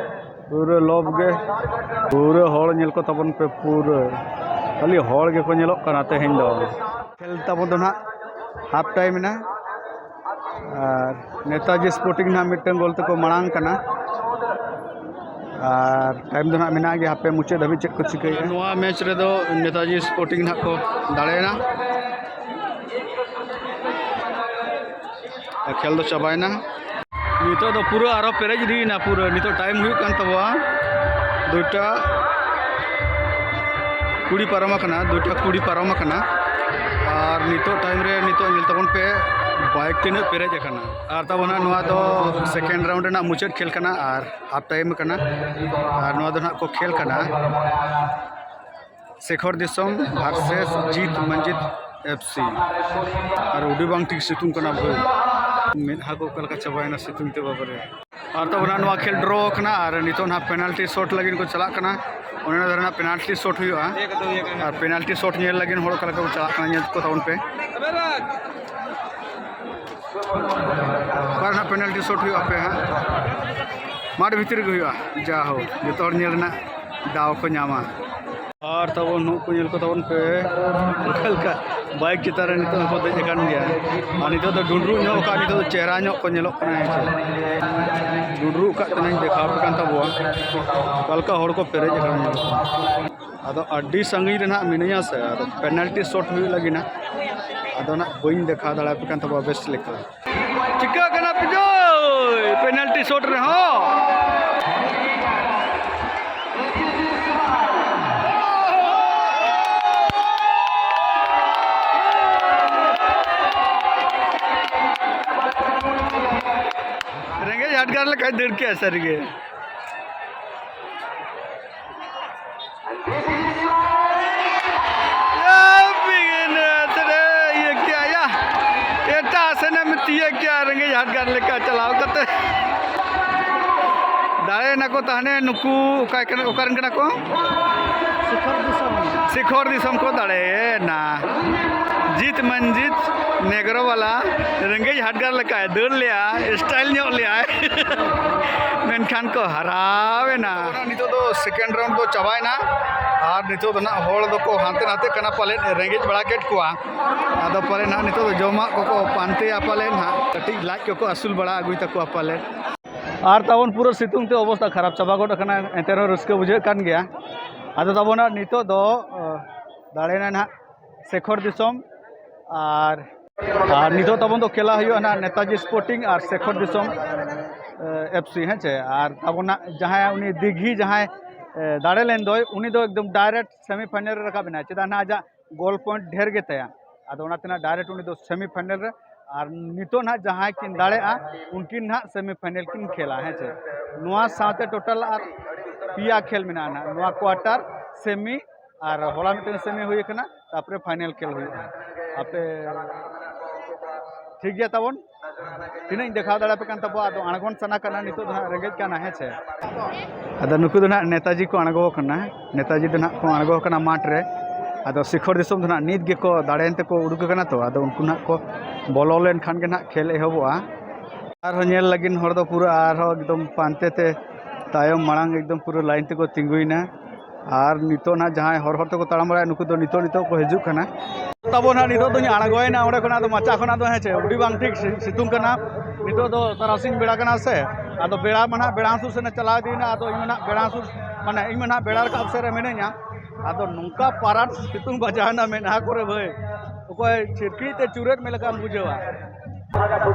ᱯᱩᱨᱟᱹ ᱞᱚᱵ ᱜᱮ, ᱯᱩᱨᱟᱹ ᱦᱚᱲ ᱧᱮᱞ ᱠᱚ ᱛᱟᱵᱚᱱ ᱯᱮ, ᱯᱩᱨᱟᱹ ᱠᱷᱟᱹᱞᱤ ᱦᱚᱲ ᱜᱮᱠᱚ ᱧᱮᱞᱚᱜ ᱠᱟᱱᱟ ᱛᱮᱦᱮᱧ ᱫᱚ᱾ ᱠᱷᱮᱞ ᱛᱟᱵᱚᱱ ᱫᱚ ᱱᱟᱦᱟᱜ ᱦᱟᱯ ᱴᱟᱭᱤᱢ ᱮᱱᱟ, ᱟᱨ ᱱᱮᱛᱟᱡᱤ ᱥᱯᱳᱨᱴᱤᱝ ᱱᱟᱦᱟᱜ ᱢᱤᱫᱴᱟᱝ ᱜᱳᱞ ᱛᱮᱠᱚ ᱢᱟᱲᱟᱝ ᱠᱟᱱᱟ, ᱟᱨ ᱴᱟᱭᱤᱢ ᱫᱚ ᱱᱟᱦᱟᱜ ᱢᱮᱱᱟᱜ ᱜᱮᱭᱟ, ᱦᱟᱯᱮ ᱢᱩᱪᱟᱹᱫ ᱫᱷᱟᱹᱵᱤᱡ ᱪᱮᱫ ᱠᱚ ᱪᱤᱠᱟᱹᱭᱮᱫᱼᱟ᱾ ᱱᱚᱣᱟ ᱢᱮᱪ ᱨᱮᱫᱚ ᱱᱮᱛᱟᱡᱤ ᱥᱯᱳᱨᱴᱤᱝ ᱱᱟᱦᱟᱜ ᱠᱚ ᱫᱟᱲᱮᱭᱮᱱᱟ᱾ ᱟᱨ ᱠᱷᱮᱞ ᱫᱚ ᱪᱟᱵᱟᱭᱮᱱᱟ᱾ ᱱᱤᱛᱚᱜ ᱫᱚ ᱯᱩᱨᱟᱹ ᱟᱨᱚ ᱯᱮᱨᱮᱡ ᱤᱫᱤᱭᱮᱱᱟ ᱯᱩᱨᱟᱹ᱾ ᱱᱤᱛᱚᱜ ᱴᱟᱭᱤᱢ ᱦᱩᱭᱩᱜ ᱠᱟᱱ ᱛᱟᱵᱚᱣᱟ ᱫᱩᱭᱴᱟ᱾ ᱠᱩᱲᱤ ᱯᱟᱨᱚᱢ ᱟᱠᱟᱱᱟ, ᱫᱩᱴᱟ ᱠᱩᱲᱤ ᱯᱟᱨᱚᱢ ᱟᱠᱟᱱᱟ᱾ ᱟᱨ ᱱᱤᱛᱚᱜ ᱴᱟᱭᱤᱢ ᱨᱮ ᱱᱤᱛᱚᱜ ᱧᱮᱞ ᱛᱟᱵᱚᱱ ᱯᱮ ᱵᱟᱭᱤᱠ ᱛᱤᱱᱟᱹᱜ ᱯᱮᱨᱮᱡ ᱟᱠᱟᱱᱟ᱾ ᱟᱨ ᱛᱟᱵᱚᱱ ᱦᱟᱸᱜ ᱱᱚᱣᱟ ᱫᱚ ᱥᱮᱠᱮᱱᱰ ᱨᱟᱣᱩᱱᱰ ᱨᱮᱱᱟᱜ ᱢᱩᱪᱟᱹᱫ ᱠᱷᱮᱞ ᱠᱟᱱᱟ ᱟᱨ ᱦᱟᱯ ᱴᱟᱭᱤᱢ ᱠᱟᱱᱟ᱾ ᱟᱨ ᱱᱚᱣᱟ ᱫᱚ ᱦᱟᱸᱜ ᱠᱚ ᱠᱷᱮᱞ ᱠᱟᱱᱟ ᱥᱮᱠᱷᱚᱨ ᱫᱤᱥᱚᱢ ᱵᱷᱟᱨᱥᱮᱥ ᱡᱤᱛ ᱢᱟᱹᱱᱡᱤᱛ ᱮᱯᱷ ᱥᱤ᱾ ᱟᱨ ᱩᱰᱤ ᱵᱟᱝ ᱴᱷᱤᱠ ᱥᱤᱛᱩᱝ ᱠᱟᱱᱟ ᱵᱷᱟᱹᱭ, ᱢᱮᱫᱦᱟ ᱠᱚ ᱚᱠᱟ ᱞᱮᱠᱟ ᱪᱟᱵᱟᱭᱮᱱᱟ ᱥᱤᱛᱩᱝ ᱛᱮ ᱵᱟᱵᱟᱨᱮ᱾ ᱟᱨ ᱛᱟᱵᱚᱱ ᱱᱚᱣᱟ ᱠᱷᱮᱞ ᱰᱨᱚ ᱠᱟᱱᱟ ᱟᱨ ᱱᱤᱛᱚᱜ ᱱᱟᱦᱟᱜ ᱯᱮᱱᱟᱞᱴᱤ ᱥᱚᱴ ᱞᱟᱹᱜᱤᱫ ᱠᱚ ᱪᱟᱞᱟᱜ ᱠᱟᱱᱟ᱾ ᱚᱱᱮ ᱚᱱᱟ ᱫᱷᱟᱨᱮ ᱱᱟᱜ ᱯᱮᱱᱟᱞᱴᱤ ᱥᱚᱴ ᱦᱩᱭᱩᱜᱼᱟ᱾ ᱟᱨ ᱯᱮᱱᱟᱞᱴᱤ ᱥᱚᱴ ᱧᱮᱞ ᱞᱟᱹᱜᱤᱫ ᱦᱚᱲ ᱚᱠᱟ ᱞᱮᱠᱟ ᱠᱚ ᱪᱟᱞᱟᱜ ᱠᱟᱱᱟ, ᱧᱮᱞ ᱠᱚ ᱛᱟᱵᱚᱱ ᱯᱮ᱾ ᱚᱠᱟ ᱨᱮ ᱱᱟᱜ ᱯᱮᱱᱟᱞᱴᱤ ᱥᱚᱴ ᱦᱩᱭᱩᱜᱼᱟ, ᱟᱯᱮ ᱦᱟᱸᱜ ᱢᱟᱴᱷ ᱵᱷᱤᱛᱤᱨ ᱨᱮᱜᱮ ᱦᱩᱭᱩᱜᱼᱟ᱾ ᱡᱟ ᱦᱳ, ᱡᱚᱛᱚ ᱦᱚᱲ ᱧᱮᱞ ᱨᱮᱱᱟᱜ ᱫᱟᱣ ᱠᱚ ᱧᱟᱢᱟ᱾ ᱟᱨ ᱛᱟᱵᱚᱱ ᱱᱩᱠᱩ ᱧᱮᱞ ᱠᱚ ᱛᱟᱵᱚᱱ ᱯᱮ, ᱚᱠᱟ ᱞᱮᱠᱟ ᱵᱟᱭᱤᱠ ᱪᱮᱛᱟᱱ ᱨᱮ ᱱᱤᱛᱚᱜ ᱦᱚᱸᱠᱚ ᱫᱮᱡ ᱟᱠᱟᱱ ᱜᱮᱭᱟ᱾ ᱟᱨ ᱱᱤᱛᱚᱜ ᱫᱚ ᱰᱩᱸᱰᱨᱩᱜ ᱧᱚᱜ ᱟᱠᱟᱫ, ᱱᱤᱛᱚᱜ ᱫᱚ ᱪᱮᱦᱨᱟ ᱧᱚᱜ ᱠᱚ ᱧᱮᱞᱚᱜ ᱠᱟᱱᱟ᱾ ᱦᱮᱸ ᱥᱮ? ᱰᱩᱸᱰᱨᱩᱜ ᱟᱠᱟᱫ ᱛᱮᱧ ᱫᱮᱠᱷᱟᱣ ᱟᱯᱮ ᱠᱟᱱ ᱛᱟᱵᱚᱣᱟ, ᱚᱠᱟ ᱞᱮᱠᱟ ᱦᱚᱲ ᱠᱚ ᱯᱮᱨᱮᱡ ᱟᱠᱟᱱᱟ ᱧᱮᱞᱚᱜ ᱠᱟᱱᱟ᱾ ᱟᱫᱚ ᱟᱹᱰᱤ ᱥᱟᱺᱜᱤᱧ ᱨᱮ ᱱᱟᱦᱟᱜ ᱢᱤᱱᱟᱹᱧᱟ ᱥᱮ, ᱟᱫᱚ ᱯᱮᱱᱟᱞᱴᱤ ᱥᱚᱴ ᱦᱩᱭᱩᱜ ᱞᱟᱹᱜᱤᱫ ᱱᱟᱦᱟᱜ, ᱟᱫᱚ ᱱᱟᱦᱟᱜ ᱵᱟᱹᱧ ᱫᱮᱠᱷᱟᱣ ᱫᱟᱲᱮᱭᱟᱯᱮ ᱠᱟᱱ ᱛᱟᱵᱚᱣᱟ ᱵᱮᱥ ᱞᱮᱠᱟ᱾ ᱪᱤᱠᱟᱹᱜ ᱠᱟᱱᱟ ᱵᱤᱡᱚᱭ? ᱯᱮᱱᱟᱞᱴᱤ ᱥᱚᱴ ᱨᱮᱦᱚᱸ ᱨᱮᱸᱜᱮᱡ ᱦᱟᱰᱜᱟᱨ ᱞᱮᱠᱟᱭ ᱫᱟᱹᱲ ᱠᱮᱜᱼᱟ ᱥᱟᱹᱨᱤᱜᱮ᱾ ᱮ ᱵᱤᱜᱷᱱᱟᱹ ᱛᱮᱨᱮ ᱤᱭᱟᱹ ᱠᱮᱜᱼᱟ ᱭᱟ᱾ ᱮᱴᱟᱜ ᱥᱮᱱᱮᱢ ᱛᱤᱭᱟᱹᱜ ᱠᱮᱜᱼᱟ ᱨᱮᱸᱜᱮᱡ ᱦᱟᱰᱜᱟᱨ ᱞᱮᱠᱟ ᱪᱟᱞᱟᱣ ᱠᱟᱛᱮ᱾ ᱫᱟᱲᱮᱭᱮᱱᱟ ᱠᱚ ᱛᱟᱦᱞᱮ ᱱᱩᱠᱩ ᱚᱠᱟ ᱠᱟᱱᱟ, ᱚᱠᱟᱨᱮᱱ ᱠᱟᱱᱟ ᱠᱚ? ᱥᱤᱠᱷᱚᱨ ᱫᱤᱥᱚᱢ᱾ ᱥᱤᱠᱷᱚᱨ ᱫᱤᱥᱚᱢ ᱠᱚ ᱫᱟᱲᱮᱭᱮᱱᱟ᱾ ᱡᱤᱛ ᱢᱟᱹᱱᱡᱤᱛ ᱱᱮᱜᱽᱨᱳ ᱵᱟᱞᱟ ᱨᱮᱸᱜᱮᱡ ᱦᱟᱰᱜᱟᱨ ᱞᱮᱠᱟᱭ ᱫᱟᱹᱲ ᱞᱮᱜᱼᱟ, ᱥᱴᱟᱭᱤᱞ ᱧᱚᱜ ᱞᱮᱜᱼᱟᱭ᱾ ᱢᱮᱱᱠᱷᱟᱱ ᱠᱚ ᱦᱟᱨᱟᱣᱮᱱᱟ᱾ ᱱᱤᱛᱚᱜ ᱫᱚ ᱥᱮᱠᱮᱱᱰ ᱨᱟᱣᱩᱱᱰ ᱫᱚ ᱪᱟᱵᱟᱭᱮᱱᱟ ᱟᱨ ᱱᱤᱛᱚᱜ ᱫᱚ ᱱᱟᱜ ᱦᱚᱲ ᱫᱚᱠᱚ ᱦᱟᱱᱛᱮ ᱱᱟᱛᱮᱜ ᱠᱟᱱᱟ ᱯᱟᱞᱮᱫ, ᱨᱮᱸᱜᱮᱡ ᱵᱟᱲᱟ ᱠᱮᱫ ᱠᱚᱣᱟ᱾ ᱟᱫᱚ ᱯᱟᱞᱮᱫ ᱱᱟᱜ ᱱᱤᱛᱚᱜ ᱫᱚ ᱡᱚᱢᱟᱜ ᱠᱚᱠᱚ ᱯᱟᱱᱛᱮᱭᱟ ᱯᱟᱞᱮᱫ ᱱᱟᱜ, ᱠᱟᱹᱴᱤᱡ ᱞᱟᱡ ᱠᱚᱠᱚ ᱟᱹᱥᱩᱞ ᱵᱟᱲᱟ ᱟᱹᱜᱩᱭ ᱛᱟᱠᱚᱣᱟ ᱯᱟᱞᱮᱫ᱾ ᱟᱨ ᱛᱟᱵᱚᱱ ᱯᱩᱨᱟᱹ ᱥᱤᱛᱩᱝ ᱛᱮ ᱚᱵᱚᱥᱛᱟ ᱠᱷᱟᱨᱟᱯ ᱪᱟᱵᱟ ᱜᱚᱫ ᱟᱠᱟᱱᱟ, ᱮᱱᱛᱮ ᱨᱮᱦᱚᱸ ᱨᱟᱹᱥᱠᱟᱹ ᱵᱩᱡᱷᱟᱹᱜ ᱠᱟᱱ ᱜᱮᱭᱟ᱾ ᱟᱫᱚ ᱛᱟᱵᱚᱱ ᱱᱟᱜ ᱱᱤᱛᱚᱜ ᱫᱚ, ᱚ, ᱫᱟᱲᱮᱭᱮᱱᱟ ᱱᱟᱜ ᱥᱮᱠᱷᱚᱨ ᱫᱤᱥᱚᱢ᱾ ᱟᱨ, ᱟᱨ ᱱᱤᱛᱚᱜ ᱛᱟᱵᱚᱱ ᱫᱚ ᱠᱷᱮᱞᱟ ᱦᱩᱭᱩᱜᱼᱟ ᱱᱟᱜ ᱱᱮᱛᱟᱡᱤ ᱥᱯᱳᱨᱴᱤᱝ ᱟᱨ ᱥᱮᱠᱷᱚᱨ ᱫᱤᱥᱚᱢ, ᱮ, ᱮᱯᱷ ᱥᱤ, ᱦᱮᱸ ᱪᱮ? ᱟᱨ ᱛᱟᱵᱚᱱ ᱱᱟᱜ ᱡᱟᱦᱟᱸᱭ ᱩᱱᱤ ᱫᱤᱜᱷᱤ ᱡᱟᱦᱟᱸᱭ ᱮ, ᱫᱟᱲᱮ ᱞᱮᱱ ᱫᱚᱭ, ᱩᱱᱤ ᱫᱚ ᱮᱠᱫᱚᱢ ᱰᱟᱭᱨᱮᱠᱴ ᱥᱮᱢᱤᱯᱷᱟᱭᱱᱮᱞ ᱨᱮ ᱨᱟᱠᱟᱵ ᱮᱱᱟᱭ᱾ ᱪᱮᱫᱟᱜ ᱱᱟᱦᱟᱜ ᱟᱡᱟᱜ ᱜᱳᱞ ᱯᱚᱭᱮᱱᱴ ᱰᱷᱮᱨ ᱜᱮ ᱛᱟᱭᱟ᱾ ᱟᱫᱚ ᱚᱱᱟᱛᱮ ᱱᱟᱦᱟᱜ ᱰᱟᱭᱨᱮᱠᱴ ᱩᱱᱤ ᱫᱚ ᱥᱮᱢᱤᱯᱷᱟᱭᱱᱮᱞ ᱨᱮ, ᱟᱨ ᱱᱤᱛᱚᱜ ᱱᱟᱦᱟᱜ ᱡᱟᱦᱟᱸᱭ ᱠᱤᱱ ᱫᱟᱲᱮᱜᱼᱟ, ᱩᱱᱠᱤᱱ ᱱᱟᱦᱟᱜ ᱥᱮᱢᱤᱯᱷᱟᱭᱱᱮᱞ ᱠᱤᱱ ᱠᱷᱮᱞᱟ, ᱦᱮᱸ ᱪᱮ? ᱱᱚᱣᱟ ᱥᱟᱶᱛᱮ ᱴᱳᱴᱟᱞ ᱟᱨ ᱯᱮᱭᱟ ᱠᱷᱮᱞ ᱢᱮᱱᱟᱜᱼᱟ ᱱᱟᱦᱟᱜ, ᱱᱚᱣᱟ ᱠᱳᱣᱟᱴᱟᱨ, ᱥᱮᱢᱤ, ᱟᱨ ᱦᱚᱞᱟ ᱢᱤᱫᱴᱟᱝ ᱥᱮᱢᱤ ᱦᱩᱭ ᱟᱠᱟᱱᱟ, ᱛᱟᱨᱯᱚᱨᱮ ᱯᱷᱟᱭᱱᱮᱞ ᱠᱷᱮᱞ ᱦᱩᱭᱩᱜᱼᱟ᱾ ᱟᱯᱮ ᱴᱷᱤᱠ ᱜᱮᱭᱟ ᱛᱟᱵᱚᱱ, ᱛᱤᱱᱟᱹᱜ ᱤᱧ ᱫᱮᱠᱷᱟᱣ ᱫᱟᱲᱮᱭᱟᱯᱮ ᱠᱟᱱ ᱛᱟᱵᱚᱣᱟ, ᱟᱫᱚ ᱟᱬᱜᱚᱱ ᱥᱟᱱᱟ ᱠᱟᱱᱟ, ᱱᱤᱛᱚᱜ ᱫᱚ ᱦᱟᱸᱜ ᱨᱮᱸᱜᱮᱡ ᱠᱟᱱᱟ, ᱦᱮᱸ ᱪᱮ? ᱟᱫᱚ ᱱᱩᱠᱩ ᱫᱚ ᱱᱟᱦᱟᱜ ᱱᱮᱛᱟᱡᱤ ᱠᱚ ᱟᱬᱜᱚ ᱟᱠᱟᱱᱟ, ᱱᱮᱛᱟᱡᱤ ᱫᱚ ᱱᱟᱦᱟᱜ ᱠᱚ ᱟᱬᱜᱚ ᱟᱠᱟᱱᱟ ᱢᱟᱴᱷ ᱨᱮ᱾ ᱟᱫᱚ ᱥᱤᱠᱷᱚᱨ ᱫᱤᱥᱚᱢ ᱫᱚ ᱱᱟᱦᱟᱜ ᱱᱤᱛ ᱜᱮᱠᱚ ᱫᱟᱲᱮᱭᱮᱱ ᱛᱮᱠᱚ ᱩᱰᱩᱠ ᱟᱠᱟᱱᱟ ᱛᱚ, ᱟᱫᱚ ᱩᱱᱠᱩ ᱱᱟᱦᱟᱜ ᱠᱚ ᱵᱚᱞᱚ ᱞᱮᱱᱠᱷᱟᱱ ᱜᱮ ᱱᱟᱦᱟᱜ ᱠᱷᱮᱞ ᱮᱦᱚᱵᱚᱜᱼᱟ᱾ ᱟᱨᱦᱚᱸ ᱧᱮᱞ ᱞᱟᱹᱜᱤᱫ ᱦᱚᱲ ᱫᱚ ᱯᱩᱨᱟᱹ ᱟᱨᱦᱚᱸ ᱮᱠᱫᱚᱢ ᱯᱟᱱᱛᱮ ᱛᱮ ᱛᱟᱭᱚᱢ ᱢᱟᱲᱟᱝ ᱮᱠᱫᱚᱢ ᱯᱩᱨᱟᱹ ᱞᱟᱭᱤᱱ ᱛᱮᱠᱚ ᱛᱤᱸᱜᱩᱭᱮᱱᱟ᱾ ᱟᱨ ᱱᱤᱛᱚᱜ ᱱᱟᱦᱟᱜ ᱡᱟᱦᱟᱸᱭ ᱦᱚᱨ ᱦᱚᱨ ᱛᱮᱠᱚ ᱛᱟᱲᱟᱢ ᱵᱟᱲᱟᱭᱟ, ᱱᱩᱠᱩ ᱫᱚ ᱱᱤᱛᱚᱜ ᱱᱤᱛᱚᱜ ᱠᱚ ᱦᱤᱡᱩᱜ ᱠᱟᱱᱟ᱾ ᱛᱟᱵᱚ ᱱᱟᱦᱟᱜ ᱱᱤᱛᱚᱜ ᱫᱚᱧ ᱟᱬᱜᱚᱭᱮᱱᱟ ᱚᱸᱰᱮ ᱠᱷᱚᱱᱟᱜ, ᱟᱫᱚ ᱢᱟᱪᱟ ᱠᱷᱚᱱᱟᱜ ᱫᱚ, ᱦᱮᱸ ᱪᱮ, ᱟᱹᱰᱤ ᱵᱟᱝ ᱴᱷᱤᱠ ᱥᱤ-, ᱥᱤᱛᱩᱝ ᱠᱟᱱᱟ᱾ ᱱᱤᱛᱚᱜ ᱫᱚ ᱛᱟᱨᱟᱥᱤᱧ ᱵᱮᱲᱟ ᱠᱟᱱᱟ ᱥᱮ, ᱟᱫᱚ ᱵᱮᱲᱟ ᱢᱟ ᱱᱟᱦᱟᱜ ᱵᱮᱲᱟ ᱦᱟᱸᱥᱩᱨ ᱥᱮᱱᱮ ᱪᱟᱞᱟᱣ ᱤᱫᱤᱭᱮᱱᱟ, ᱟᱫᱚ ᱤᱧ ᱢᱟ ᱱᱟᱦᱟᱜ ᱵᱮᱲᱟ ᱦᱟᱸᱥᱩᱨ, ᱢᱟᱱᱮ ᱤᱧ ᱢᱟ ᱱᱟᱦᱟᱜ ᱵᱮᱲᱟ ᱨᱟᱠᱟᱵ ᱥᱮᱫ ᱨᱮ ᱢᱤᱱᱟᱹᱧᱟ᱾ ᱟᱫᱚ ᱱᱚᱝᱠᱟ ᱯᱟᱨᱟᱴ ᱥᱤᱛᱩᱝ ᱵᱟᱡᱟᱣᱮᱱᱟ ᱢᱮᱫᱦᱟ ᱠᱚᱨᱮ ᱵᱷᱟᱹᱭ, ᱚᱠᱚᱭ ᱪᱷᱤᱨᱠᱤᱡ ᱛᱮ ᱪᱩᱨᱟᱹᱫ ᱢᱮ ᱞᱮᱠᱟᱢ ᱵᱩᱡᱷᱟᱹᱣᱟ᱾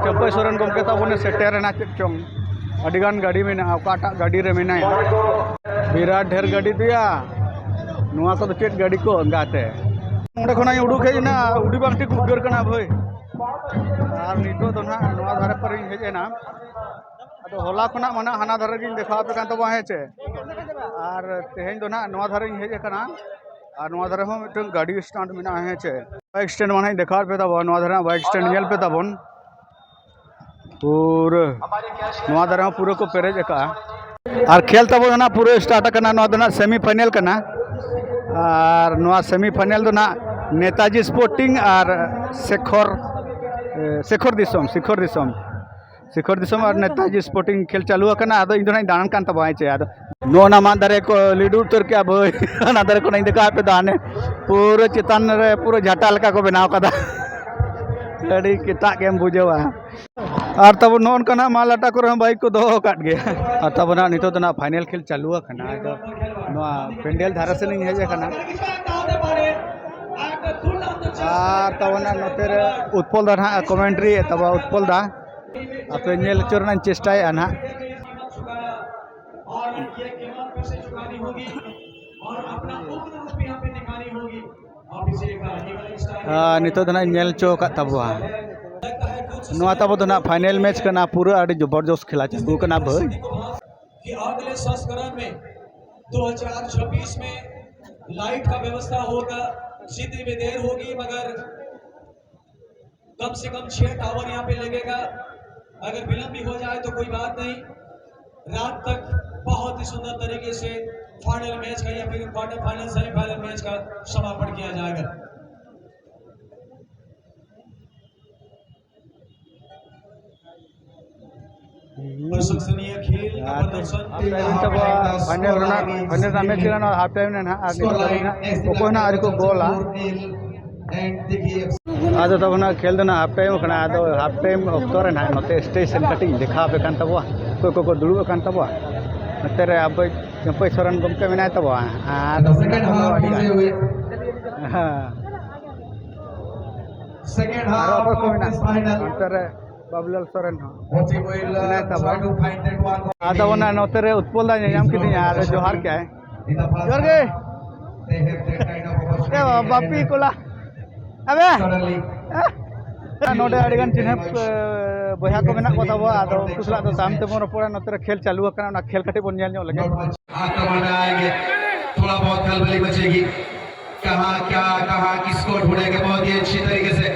ᱪᱟᱹᱢᱯᱟᱹᱭ ᱥᱚᱨᱮᱱ ᱜᱚᱢᱠᱮ ᱛᱟᱵᱚᱱᱮ ᱥᱮᱴᱮᱨᱮᱱᱟ ᱪᱮᱫ ᱪᱚᱝ, ᱟᱹᱰᱤᱜᱟᱱ ᱜᱟᱹᱰᱤ ᱢᱮᱱᱟᱜᱼᱟ, ᱚᱠᱟᱴᱟᱜ ᱜᱟᱹᱰᱤ ᱨᱮ ᱢᱮᱱᱟᱭᱟ? ᱵᱤᱨᱟᱴ ᱰᱷᱮᱨ ᱜᱟᱹᱰᱤ ᱫᱚᱭᱟ, ᱱᱚᱣᱟ ᱠᱚᱫᱚ ᱪᱮᱫ ᱜᱟᱹᱰᱤ ᱠᱚ ᱮᱸᱜᱟᱛᱮ? ᱚᱸᱰᱮ ᱠᱷᱚᱱᱟᱜ ᱤᱧ ᱩᱰᱩᱠ ᱦᱮᱡ ᱮᱱᱟ, ᱟᱹᱰᱤ ᱵᱟᱝ ᱴᱷᱤᱠ ᱩᱫᱽᱜᱟᱹᱨ ᱠᱟᱱᱟ ᱵᱷᱟᱹᱭ᱾ ᱟᱨ ᱱᱤᱛᱚᱜ ᱫᱚ ᱱᱟᱦᱟᱜ ᱱᱚᱣᱟ ᱫᱷᱟᱨᱮ ᱯᱟᱨᱤᱧ ᱦᱮᱡ ᱮᱱᱟ᱾ ᱟᱫᱚ ᱦᱚᱞᱟ ᱠᱷᱚᱱᱟᱜ ᱢᱟ ᱱᱟᱦᱟᱜ ᱦᱟᱱᱟ ᱫᱷᱟᱨᱮ ᱜᱤᱧ ᱫᱮᱠᱷᱟᱣ ᱟᱯᱮ ᱠᱟᱱ ᱛᱟᱵᱚᱱᱟ, ᱦᱮᱸ ᱪᱮ? ᱟᱨ ᱛᱮᱦᱮᱧ ᱫᱚ ᱱᱟᱦᱟᱜ ᱱᱚᱣᱟ ᱫᱷᱟᱨᱮᱧ ᱦᱮᱡ ᱟᱠᱟᱱᱟ᱾ ᱟᱨ ᱱᱚᱣᱟ ᱫᱷᱟᱨᱮ ᱦᱚᱸ ᱢᱤᱫᱴᱟᱝ ᱜᱟᱹᱰᱤ ᱥᱴᱮᱱᱰ ᱢᱮᱱᱟᱜᱼᱟ, ᱦᱮᱸ ᱪᱮ? ᱵᱟᱭᱤᱠ ᱥᱴᱮᱱᱰ ᱢᱟ ᱱᱟᱦᱟᱜ ᱤᱧ ᱫᱮᱠᱷᱟᱣ ᱟᱯᱮ ᱛᱟᱵᱚᱱ, ᱱᱚᱣᱟ ᱫᱷᱟᱨᱮ ᱨᱮᱱᱟᱜ ᱵᱟᱭᱤᱠ ᱥᱴᱮᱱᱰ ᱧᱮᱞ ᱯᱮ ᱛᱟᱵᱚᱱ᱾ ᱯᱩᱨᱟᱹ ᱱᱚᱣᱟ ᱫᱷᱟᱨᱮ ᱦᱚᱸ ᱯᱩᱨᱟᱹ ᱠᱚ ᱯᱮᱨᱮᱡ ᱟᱠᱟᱜᱼᱟ᱾ ᱟᱨ ᱠᱷᱮᱞ ᱛᱟᱵᱚ ᱫᱚ ᱱᱟᱦᱟᱜ ᱯᱩᱨᱟᱹ ᱥᱴᱟᱨᱴ ᱟᱠᱟᱱᱟ᱾ ᱱᱚᱣᱟ ᱫᱚ ᱱᱟᱦᱟᱜ ᱥᱮᱢᱤ ᱯᱷᱟᱭᱱᱮᱞ ᱠᱟᱱᱟ᱾ ᱟᱨ ᱱᱚᱣᱟ ᱥᱮᱢᱤ ᱯᱷᱟᱭᱱᱮᱞ ᱫᱚ ᱱᱟᱦᱟᱜ ᱱᱮᱛᱟᱡᱤ ᱥᱯᱳᱨᱴᱤᱝ ᱟᱨ ᱥᱮᱠᱷᱚᱨ, ᱮ, ᱥᱮᱠᱷᱚᱨ ᱫᱤᱥᱚᱢ, ᱥᱮᱠᱷᱚᱨ ᱫᱤᱥᱚᱢ, ᱥᱮᱠᱷᱚᱨ ᱫᱤᱥᱚᱢ ᱟᱨ ᱱᱮᱛᱟᱡᱤ ᱥᱯᱳᱨᱴᱤᱝ ᱠᱷᱮᱞ ᱪᱟᱹᱞᱩ ᱟᱠᱟᱱᱟ᱾ ᱟᱫᱚ ᱤᱧ ᱫᱚ ᱱᱟᱦᱟᱜ ᱤᱧ ᱫᱟᱬᱟᱱ ᱠᱟᱱ ᱛᱟᱵᱚᱱᱟ, ᱦᱮᱸ ᱪᱮ? ᱟᱫᱚ ᱱᱚᱜᱼᱚ ᱱᱟ ᱢᱟᱫ ᱫᱟᱨᱮ ᱠᱚ ᱞᱤᱰᱩ ᱩᱛᱟᱹᱨ ᱠᱮᱜᱼᱟ ᱵᱷᱟᱹᱭ᱾ ᱚᱱᱟ ᱫᱟᱨᱮ ᱠᱷᱚᱱᱟᱜ ᱤᱧ ᱫᱮᱠᱷᱟᱣ ᱟᱯᱮ ᱫᱚ, ᱦᱟᱱᱮ ᱯᱩᱨᱟᱹ ᱪᱮᱛᱟᱱ ᱨᱮ ᱯᱩᱨᱟᱹ ᱡᱷᱟᱴᱟ ᱞᱮᱠᱟ ᱠᱚ ᱵᱮᱱᱟᱣ ᱠᱟᱫᱟ᱾ ᱟᱹᱰᱤ ᱠᱮᱴᱟᱜ ᱜᱮᱢ ᱵᱩᱡᱷᱟᱹᱣᱟ᱾ ᱟᱨ ᱛᱟᱵᱚ ᱱᱚᱜᱼᱚ ᱱᱚᱝᱠᱟ ᱱᱟᱜ ᱢᱟᱞ ᱟᱴᱟ ᱠᱚᱨᱮ ᱦᱚᱸ ᱵᱟᱭᱤᱠ ᱠᱚ ᱫᱚᱦᱚ ᱟᱠᱟᱫ ᱜᱮᱭᱟ᱾ ᱟᱨ ᱛᱟᱵᱚ ᱱᱟᱜ ᱱᱤᱛᱚᱜ ᱫᱚ ᱱᱟᱜ ᱯᱷᱟᱭᱱᱮᱞ ᱠᱷᱮᱞ ᱪᱟᱹᱞᱩ ᱟᱠᱟᱱᱟ᱾ ᱟᱫᱚ ᱱᱚᱣᱟ ᱯᱮᱱᱰᱮᱞ ᱫᱷᱟᱨᱮ ᱥᱮᱱ ᱤᱧ ᱦᱮᱡ ᱟᱠᱟᱱᱟ᱾ ᱟᱨ ᱛᱟᱵᱚ ᱱᱟᱜ ᱱᱚᱛᱮ ᱨᱮ ᱩᱛᱯᱚᱞ ᱫᱟ ᱱᱟᱜ ᱠᱚᱢᱮᱱᱴᱨᱤ ᱮᱫ ᱛᱟᱵᱚ, ᱩᱛᱯᱚᱞ ᱫᱟ᱾ ᱟᱯᱮ ᱧᱮᱞ ᱦᱚᱪᱚ ᱨᱮᱱᱟᱜ ᱤᱧ ᱪᱮᱥᱴᱟᱭᱮᱫᱼᱟ ᱱᱟᱜ᱾ ᱟᱨ ᱱᱤᱛᱚᱜ ᱫᱚ ᱱᱟᱜ ᱧᱮᱞ ᱦᱚᱪᱚ ᱟᱠᱟᱫ ᱛᱟᱵᱚᱣᱟ᱾ ᱱᱚᱣᱟ ᱛᱟᱵᱚ ᱫᱚ ᱱᱟᱜ final match ᱠᱟᱱᱟ, ᱯᱩᱨᱟᱹ ᱟᱹᱰᱤ ᱡᱚᱵᱚᱨᱡᱚᱥ ᱠᱷᱮᱞᱟ ᱪᱟᱹᱞᱩ ᱠᱟᱱᱟ ᱵᱷᱟᱹᱭ᱾ कि अगले संस्करण में दो हज़ार छब्बीस में लाइट का व्यवस्था होगा। जितनी भी देर होगी, मगर कम से कम छह टावर यहाँ पे लगेगा। अगर विलंब भी हो जाए तो कोई बात नहीं, रात तक बहुत ही सुंदर तरीके से फाइनल मैच का या फिर क्वार्टर फाइनल, सेमीफाइनल मैच का समापन किया जाएगा। प्रशंसनीय खेल का प्रदर्शन। ᱟᱵᱚᱣᱟᱜ final ᱨᱮᱱᱟᱜ, final ᱨᱮᱱᱟᱜ match ᱠᱟᱱᱟ, ᱱᱚᱣᱟ half time ᱨᱮ ᱱᱟᱦᱟᱜ ᱟᱨ ᱱᱤᱛᱚᱜ ᱫᱷᱟᱹᱵᱤᱡ ᱱᱟᱦᱟᱜ ᱚᱠᱚᱭ ᱦᱚᱸ ᱱᱟᱦᱟᱜ ᱟᱹᱣᱨᱤ ᱠᱚ ᱜᱳᱞᱟ᱾ ᱟᱫᱚ ᱛᱟᱵᱚᱱᱟ ᱠᱷᱮᱞ ᱫᱚ ᱱᱟᱦᱟᱜ half time ᱠᱟᱱᱟ, ᱟᱫᱚ half time ᱚᱠᱛᱚ ᱨᱮ ᱱᱟᱦᱟᱜ ᱱᱚᱛᱮ stage ᱥᱮᱱ ᱠᱟᱹᱴᱤᱡ ᱤᱧ ᱫᱮᱠᱷᱟᱣ ᱟᱯᱮ ᱠᱟᱱ ᱛᱟᱵᱚᱣᱟ, ᱚᱠᱚᱭ ᱠᱚᱠᱚ ᱫᱩᱲᱩᱵ ᱟᱠᱟᱱ ᱛᱟᱵᱚᱣᱟ᱾ ᱱᱚᱛᱮ ᱨᱮ ᱟᱵᱚᱭᱤᱡ ᱪᱟᱹᱢᱯᱟᱹᱭ ᱥᱚᱨᱮᱱ ᱜᱚᱢᱠᱮ ᱢᱮᱱᱟᱭ ᱛᱟᱵᱚᱣᱟ, ᱟᱨ ᱟᱹᱰᱤ ᱜᱟᱱ᱾ ᱦᱮᱸ᱾ ᱟᱨᱚ ᱚᱠᱚᱭ ᱠᱚ ᱢᱮᱱᱟᱜ ᱠᱚᱣᱟ? ᱱᱚᱛᱮ ᱨᱮ ᱵᱟᱵᱩᱞᱟᱞ ᱥᱚᱨᱮᱱ ᱦᱚᱸ ᱢᱮᱱᱟᱭ ᱛᱟᱵᱚᱱ᱾ ᱟᱫᱚ ᱚᱱᱟ ᱱᱚᱛᱮ ᱨᱮ ᱩᱛᱯᱚᱞ ᱫᱟ ᱧᱮᱧᱟᱢ ᱠᱤᱫᱤᱧᱟ, ᱟᱫᱚ ᱡᱚᱦᱟᱨ ᱠᱮᱜᱼᱟᱭ᱾ ᱡᱚᱦᱟᱨ ᱜᱮ᱾ ᱮ ᱵᱟᱯᱤ ᱠᱚᱞᱟ᱾ ᱟᱵᱮ! ᱮ! ᱱᱚᱰᱮ ᱟᱹᱰᱤ ᱜᱟᱱ ᱪᱤᱱᱦᱟᱹᱯ, ᱮ, ᱵᱚᱭᱦᱟ ᱠᱚ ᱢᱮᱱᱟᱜ ᱠᱚ ᱛᱟᱵᱚᱣᱟ, ᱟᱫᱚ ᱩᱱᱠᱩ ᱥᱟᱞᱟᱜ ᱫᱚ ᱛᱟᱭᱚᱢ ᱛᱮᱵᱚᱱ ᱨᱚᱯᱚᱲᱟ᱾ ᱱᱚᱛᱮ ᱨᱮ ᱠᱷᱮᱞ ᱪᱟᱹᱞᱩ ᱟᱠᱟᱱᱟ, ᱚᱱᱟ ᱠᱷᱮᱞ ᱠᱟᱹᱴᱤᱡ ᱵᱚᱱ ᱧᱮᱞ ᱧᱚᱜ ᱞᱮᱜᱮ᱾ आक्रमण में आएंगे, थोड़ा बहुत खलबली मचेगी। कहाँ क्या, कहाँ किसको ढूंढेंगे, बहुत ही अच्छी तरीके से।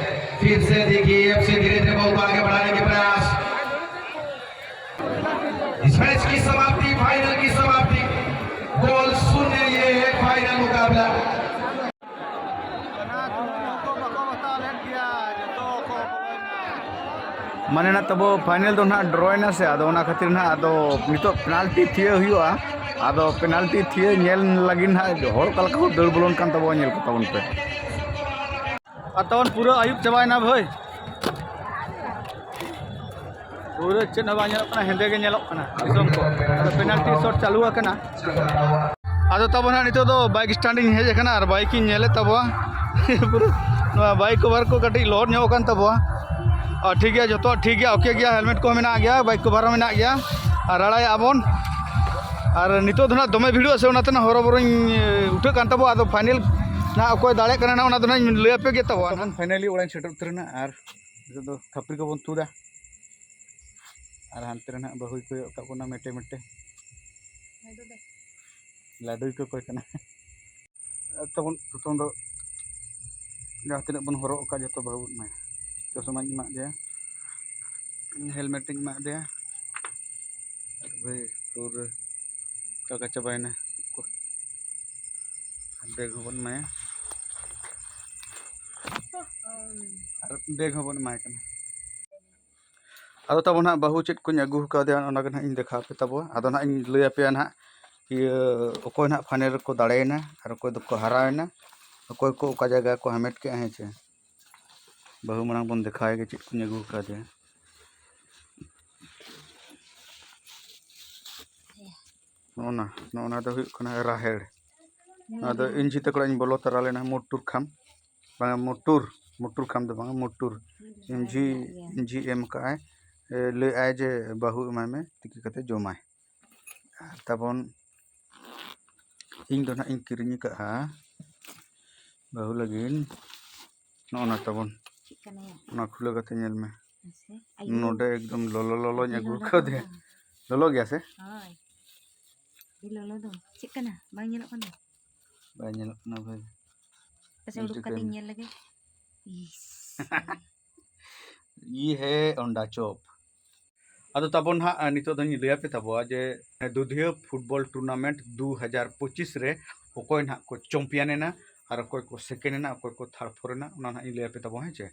फिर से देखिए, एएफसी धीरे धीरे बॉल को आगे बढ़ाने के प्रयास। इस मैच की समाप्ति, फाइनल की समाप्ति, गोल शून्य, ये है फाइनल मुकाबला। ᱢᱟᱱᱮ ᱱᱟᱜ ᱛᱟᱵᱚ final ᱫᱚ ᱱᱟᱜ draw ᱮᱱᱟ ᱥᱮ, ᱟᱫᱚ ᱚᱱᱟ ᱠᱷᱟᱹᱛᱤᱨ ᱱᱟᱜ ᱟᱫᱚ ᱱᱤᱛᱚᱜ penalty ᱛᱷᱤᱭᱟᱹ ᱦᱩᱭᱩᱜᱼᱟ᱾ ᱟᱫᱚ penalty ᱛᱷᱤᱭᱟᱹ ᱧᱮᱞ ᱞᱟᱹᱜᱤᱫ ᱱᱟᱜ ᱦᱚᱲ ᱚᱠᱟ ᱞᱮᱠᱟ ᱠᱚ ᱫᱟᱹᱲ ᱵᱚᱞᱚᱱ ᱠᱟᱱ ᱛᱟᱵᱚᱱᱟ, ᱧᱮᱞ ᱠᱚ ᱛᱟᱵᱚᱱ ᱯᱮ᱾ ᱟᱨ ᱛᱟᱵᱚᱱ ᱯᱩᱨᱟᱹ ᱟᱹᱭᱩᱵ ᱪᱟᱵᱟᱭᱮᱱᱟ ᱵᱷᱟᱹᱭ, ᱯᱩᱨᱟᱹ ᱪᱮᱫ ᱦᱚᱸ ᱵᱟᱝ ᱧᱮᱞᱚᱜ ᱠᱟᱱᱟ, ᱦᱮᱸᱫᱮ ᱜᱮ ᱧᱮᱞᱚᱜ ᱠᱟᱱᱟ ᱫᱤᱥᱚᱢ ᱠᱚ᱾ ᱟᱫᱚ penalty shot ᱪᱟᱹᱞᱩ ᱟᱠᱟᱱᱟ᱾ ᱟᱫᱚ ᱛᱟᱵᱚᱱ ᱦᱟᱸᱜ ᱱᱤᱛᱚᱜ ᱫᱚ bike stand ᱤᱧ ᱦᱮᱡ ᱟᱠᱟᱱᱟ ᱟᱨ bike ᱤᱧ ᱧᱮᱞᱮᱫ ᱛᱟᱵᱚᱣᱟ᱾ ᱯᱩᱨᱟᱹ ᱱᱚᱣᱟ bike cover ᱠᱚ ᱠᱟᱹᱴᱤᱡ ᱞᱚᱦᱚᱫ ᱧᱚᱜ ᱟᱠᱟᱱ ᱛᱟᱵᱚᱣᱟ᱾ ᱟᱨ ᱴᱷᱤᱠ ᱜᱮᱭᱟ, ᱡᱚᱛᱚᱣᱟᱜ ᱴᱷᱤᱠ ᱜᱮᱭᱟ, okay ᱜᱮᱭᱟ, helmet ᱠᱚᱦᱚᱸ ᱢᱮᱱᱟᱜ ᱜᱮᱭᱟ, bike cover ᱦᱚᱸ ᱢᱮᱱᱟᱜ ᱜᱮᱭᱟ᱾ ᱟᱨ ᱨᱟᱲᱟᱭᱮᱫᱼᱟ ᱵᱚᱱ᱾ ᱟᱨ ᱱᱤᱛᱚᱜ ᱫᱚ ᱱᱟᱜ ᱫᱚᱢᱮ ᱵᱷᱤᱲᱚᱜᱼᱟ ᱥᱮ, ᱚᱱᱟᱛᱮ ᱱᱟᱜ ᱦᱚᱨᱚᱵᱚᱨᱚᱧ ᱩᱴᱷᱟᱹᱜ ᱠᱟᱱ ᱛᱟᱵᱚᱣᱟ᱾ ᱟᱫᱚ final ᱱᱟᱦᱟᱜ ᱚᱠᱚᱭ ᱫᱟᱲᱮᱜ ᱠᱟᱱᱟ ᱱᱟᱦᱟᱜ, ᱚᱱᱟ ᱫᱚ ᱱᱟᱦᱟᱜ ᱤᱧ ᱞᱟᱹᱭ ᱟᱯᱮ ᱜᱮ ᱛᱟᱵᱚᱱ᱾ ᱛᱟᱵᱚᱱ finally ᱚᱲᱟᱜ ᱤᱧ ᱥᱮᱴᱮᱨ ᱩᱛᱟᱹᱨ ᱮᱱᱟ ᱟᱨ ᱱᱤᱛᱚᱜ ᱫᱚ ᱠᱷᱟᱹᱯᱨᱤ ᱠᱚᱵᱚᱱ ᱛᱩᱫᱟ᱾ ᱟᱨ ᱦᱟᱱᱛᱮ ᱨᱮ ᱱᱟᱦᱟᱜ ᱵᱟᱹᱦᱩᱭ ᱠᱚᱭᱚᱜ ᱠᱟᱜ ᱵᱚᱱᱟ ᱢᱮᱴᱮ ᱢᱮᱴᱮ᱾ ᱞᱟᱹᱰᱩᱭ ᱠᱚ ᱚᱠᱚᱭ ᱠᱟᱱᱟ? ᱛᱟᱵᱚᱱ ᱯᱨᱚᱛᱷᱚᱢ ᱫᱚ ᱡᱟᱦᱟᱸ ᱛᱤᱱᱟᱹᱜ ᱵᱚᱱ ᱦᱚᱨᱚᱜ ᱟᱠᱟᱫ ᱡᱚᱛᱚ ᱵᱟᱹᱦᱩ ᱵᱚᱱ ᱮᱢᱟᱭᱟ᱾ ᱪᱚᱥᱢᱟᱧ ᱮᱢᱟᱫ ᱫᱮᱭᱟ, helmet ᱤᱧ ᱮᱢᱟᱫ ᱫᱮᱭᱟ᱾ ᱟᱨ ᱵᱷᱟᱹᱭ ᱯᱩᱨᱟᱹ ᱚᱠᱟ ᱞᱮᱠᱟ ᱪᱟᱵᱟᱭᱮᱱᱟ᱾ ᱵᱮᱜᱽ ᱦᱚᱸᱵᱚᱱ ᱮᱢᱟᱭᱟ ᱟᱨ ᱵᱮᱜᱽ ᱦᱚᱸᱵᱚᱱ ᱮᱢᱟᱭ ᱠᱟᱱᱟ᱾ ᱟᱫᱚ ᱛᱟᱵᱚᱱ ᱦᱟᱸᱜ ᱵᱟᱹᱦᱩ ᱪᱮᱫ ᱠᱚᱧ ᱟᱹᱜᱩ ᱠᱟᱣᱫᱮᱭᱟ, ᱚᱱᱟ ᱜᱮ ᱱᱟᱦᱟᱜ ᱤᱧ ᱫᱮᱠᱷᱟᱣ ᱟᱯᱮ ᱛᱟᱵᱚᱣᱟ᱾ ᱟᱫᱚ ᱱᱟᱦᱟᱜ ᱤᱧ ᱞᱟᱹᱭ ᱟᱯᱮᱭᱟ ᱱᱟᱦᱟᱜ, ᱤᱭᱟᱹ, ᱚᱠᱚᱭ ᱱᱟᱦᱟᱜ final ᱨᱮᱠᱚ ᱫᱟᱲᱮᱭᱮᱱᱟ ᱟᱨ ᱚᱠᱚᱭ ᱫᱚᱠᱚ ᱦᱟᱨᱟᱣᱮᱱᱟ, ᱚᱠᱚᱭ ᱠᱚ ᱚᱠᱟ ᱡᱟᱭᱜᱟ ᱠᱚ ᱦᱟᱢᱮᱴ ᱠᱮᱜᱼᱟ, ᱦᱮᱸ ᱪᱮ᱾ ᱵᱟᱹᱦᱩ ᱢᱟᱲᱟᱝ ᱵᱚᱱ ᱫᱮᱠᱷᱟᱣ ᱜᱮ ᱪᱮᱫ ᱠᱚᱧ ᱟᱹᱜᱩ ᱠᱟᱣᱫᱮᱭᱟ᱾ ᱱᱚᱜᱼᱚ ᱱᱟ, ᱱᱚᱜᱼᱚ ᱱᱟ ᱫᱚ ᱦᱩᱭᱩᱜ ᱠᱟᱱᱟ ᱨᱟᱦᱮᱲ᱾ ᱱᱚᱣᱟ ᱫᱚ ᱤᱧ ᱡᱷᱤ ᱛᱟᱠᱚ ᱚᱲᱟᱜ ᱤᱧ ᱵᱚᱞᱚ ᱛᱚᱨᱟ ᱞᱮᱱᱟ, ᱢᱚᱴᱩᱨ ᱠᱷᱟᱢ, ᱵᱟᱝᱟ ᱢᱚᱴᱩᱨ, ᱢᱚᱴᱩᱨ ᱠᱷᱟᱢ ᱫᱚ ᱵᱟᱝᱟ, ᱢᱚᱴᱩᱨ᱾ ᱤᱧ ᱡᱷᱤ, ᱤᱧ ᱡᱷᱤ ᱮᱢ ᱠᱟᱜᱼᱟᱭ, ᱮ, ᱞᱟᱹᱭ ᱟᱭ ᱡᱮ ᱵᱟᱹᱦᱩ ᱮᱢᱟᱭ ᱢᱮ, ᱛᱤᱠᱤ ᱠᱟᱛᱮ ᱡᱚᱢᱟᱭ᱾ ᱟᱨ ᱛᱟᱵᱚᱱ ᱤᱧ ᱫᱚ ᱱᱟᱦᱟᱜ ᱤᱧ ᱠᱤᱨᱤᱧ ᱟᱠᱟᱫᱼᱟ ᱵᱟᱹᱦᱩ ᱞᱟᱹᱜᱤᱫ ᱱᱚᱜᱼᱚ ᱱᱟ ᱛᱟᱵᱚᱱ᱾ ᱪᱮᱫ ᱠᱟᱱᱟ ᱭᱟ? ᱚᱱᱟ ᱠᱷᱩᱞᱟᱹᱣ ᱠᱟᱛᱮ ᱧᱮᱞ ᱢᱮ᱾ ᱢᱟᱥᱮ, ᱟᱭᱳ᱾ ᱱᱚᱰᱮ ᱮᱠᱫᱚᱢ ᱞᱚᱞᱚ ᱞᱚᱞᱚᱧ ᱟᱹᱰᱤ ᱟᱹᱜᱩ ᱞᱚᱞᱚ ᱠᱟᱣᱫᱮᱭᱟ᱾ ᱠᱟᱱᱟ᱾ ᱞᱚᱞᱚ ᱜᱮᱭᱟ ᱥᱮ? ᱦᱳᱭ᱾ ᱟᱹᱰᱤ ᱞᱚᱞᱚ ᱫᱚ᱾ ᱪᱮᱫ ᱠᱟᱱᱟ? ᱵᱟᱝ ᱧᱮᱞᱚᱜ ᱠᱟᱱᱟ? ᱵᱟᱭ ᱧᱮᱞᱚᱜ ᱠᱟᱱᱟ ᱵᱷᱟᱹᱭ᱾ ᱯᱟᱥᱮ ᱧᱮᱞ ᱩᱰᱩᱠ ᱦᱚᱪᱚ ᱠᱟᱛᱮᱧ ᱠᱟᱹᱧ᱾ ᱧᱮᱞ ᱞᱮᱜᱮ᱾ ᱤᱥ᱾ ᱤᱭᱮ ᱦᱮ ᱚᱱᱰᱟ ᱪᱚᱯ᱾ ᱟᱫᱚ ᱛᱟᱵᱚᱱ ᱦᱟᱸᱜ, ᱱᱤᱛᱚᱜ ᱫᱚᱧ ᱞᱟᱹᱭ ᱟᱯᱮ ᱛᱟᱵᱚᱣᱟ ᱡᱮ ᱫᱩᱫᱷᱤᱭᱟᱹ football tournament ᱫᱩ ᱦᱟᱡᱟᱨ ᱯᱚᱸᱪᱤᱥ ᱨᱮ ᱚᱠᱚᱭ ᱱᱟᱦᱟᱜ ᱠᱚ champion ᱮᱱᱟ ᱟᱨ ᱚᱠᱚᱭ ᱠᱚ second ᱮᱱᱟ, ᱚᱠᱚᱭ ᱠᱚ third four ᱮᱱᱟ, ᱚᱱᱟ ᱱᱟᱦᱟᱜ ᱤᱧ ᱞᱟᱹᱭ ᱟᱯᱮ ᱛᱟᱵᱚᱣᱟ, ᱦᱮᱸ ᱪᱮ᱾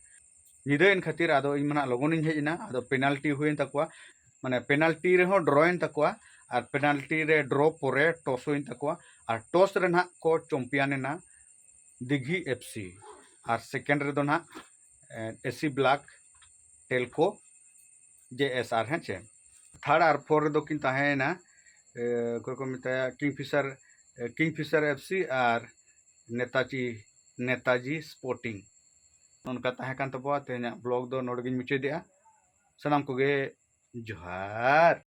ᱧᱤᱫᱟᱹᱭᱮᱱ ᱠᱷᱟᱹᱛᱤᱨ ᱟᱫᱚ ᱤᱧ ᱢᱟ ᱱᱟᱦᱟᱜ ᱞᱚᱜᱚᱱᱤᱧ ᱦᱮᱡ ᱮᱱᱟ, ᱟᱫᱚ penalty ᱦᱩᱭᱮᱱ ᱛᱟᱠᱚᱣᱟ, ᱢᱟᱱᱮ penalty ᱨᱮᱦᱚᱸ draw ᱮᱱ ᱛᱟᱠᱚᱣᱟ, ᱟᱨ penalty ᱨᱮ draw ᱯᱚᱨᱮ toss ᱦᱩᱭᱮᱱ ᱛᱟᱠᱚᱣᱟ, ᱟᱨ toss ᱨᱮ ᱱᱟᱦᱟᱜ ᱠᱚ champion ᱮᱱᱟ ᱫᱤᱜᱷᱤ FC, ᱟᱨ second ᱨᱮᱫᱚ ᱱᱟᱦᱟᱜ, ᱮ, AC Black Telco JSR, ᱦᱮᱸ ᱪᱮ᱾ Third ᱟᱨ four ᱨᱮᱫᱚ ᱠᱤᱱ ᱛᱟᱦᱮᱸᱭᱮᱱᱟ, ᱮ, ᱚᱠᱚᱭ ᱠᱚ ᱢᱮᱛᱟᱭᱟ, Kingfisher, ᱮ, Kingfisher FC ᱟᱨ ᱱᱮᱛᱟᱡᱤ, ᱱᱮᱛᱟᱡᱤ Sporting᱾ ᱱᱚᱝᱠᱟ ᱛᱟᱦᱮᱸ ᱠᱟᱱ ᱛᱟᱵᱚᱣᱟ᱾ ᱛᱮᱦᱮᱧᱟᱜ vlog ᱫᱚ ᱱᱚᱰᱮ ᱜᱤᱧ ᱢᱩᱪᱟᱹᱫᱮᱜᱼᱟ᱾ ᱥᱟᱱᱟᱢ ᱠᱚᱜᱮ ᱡᱚᱦᱟᱨ᱾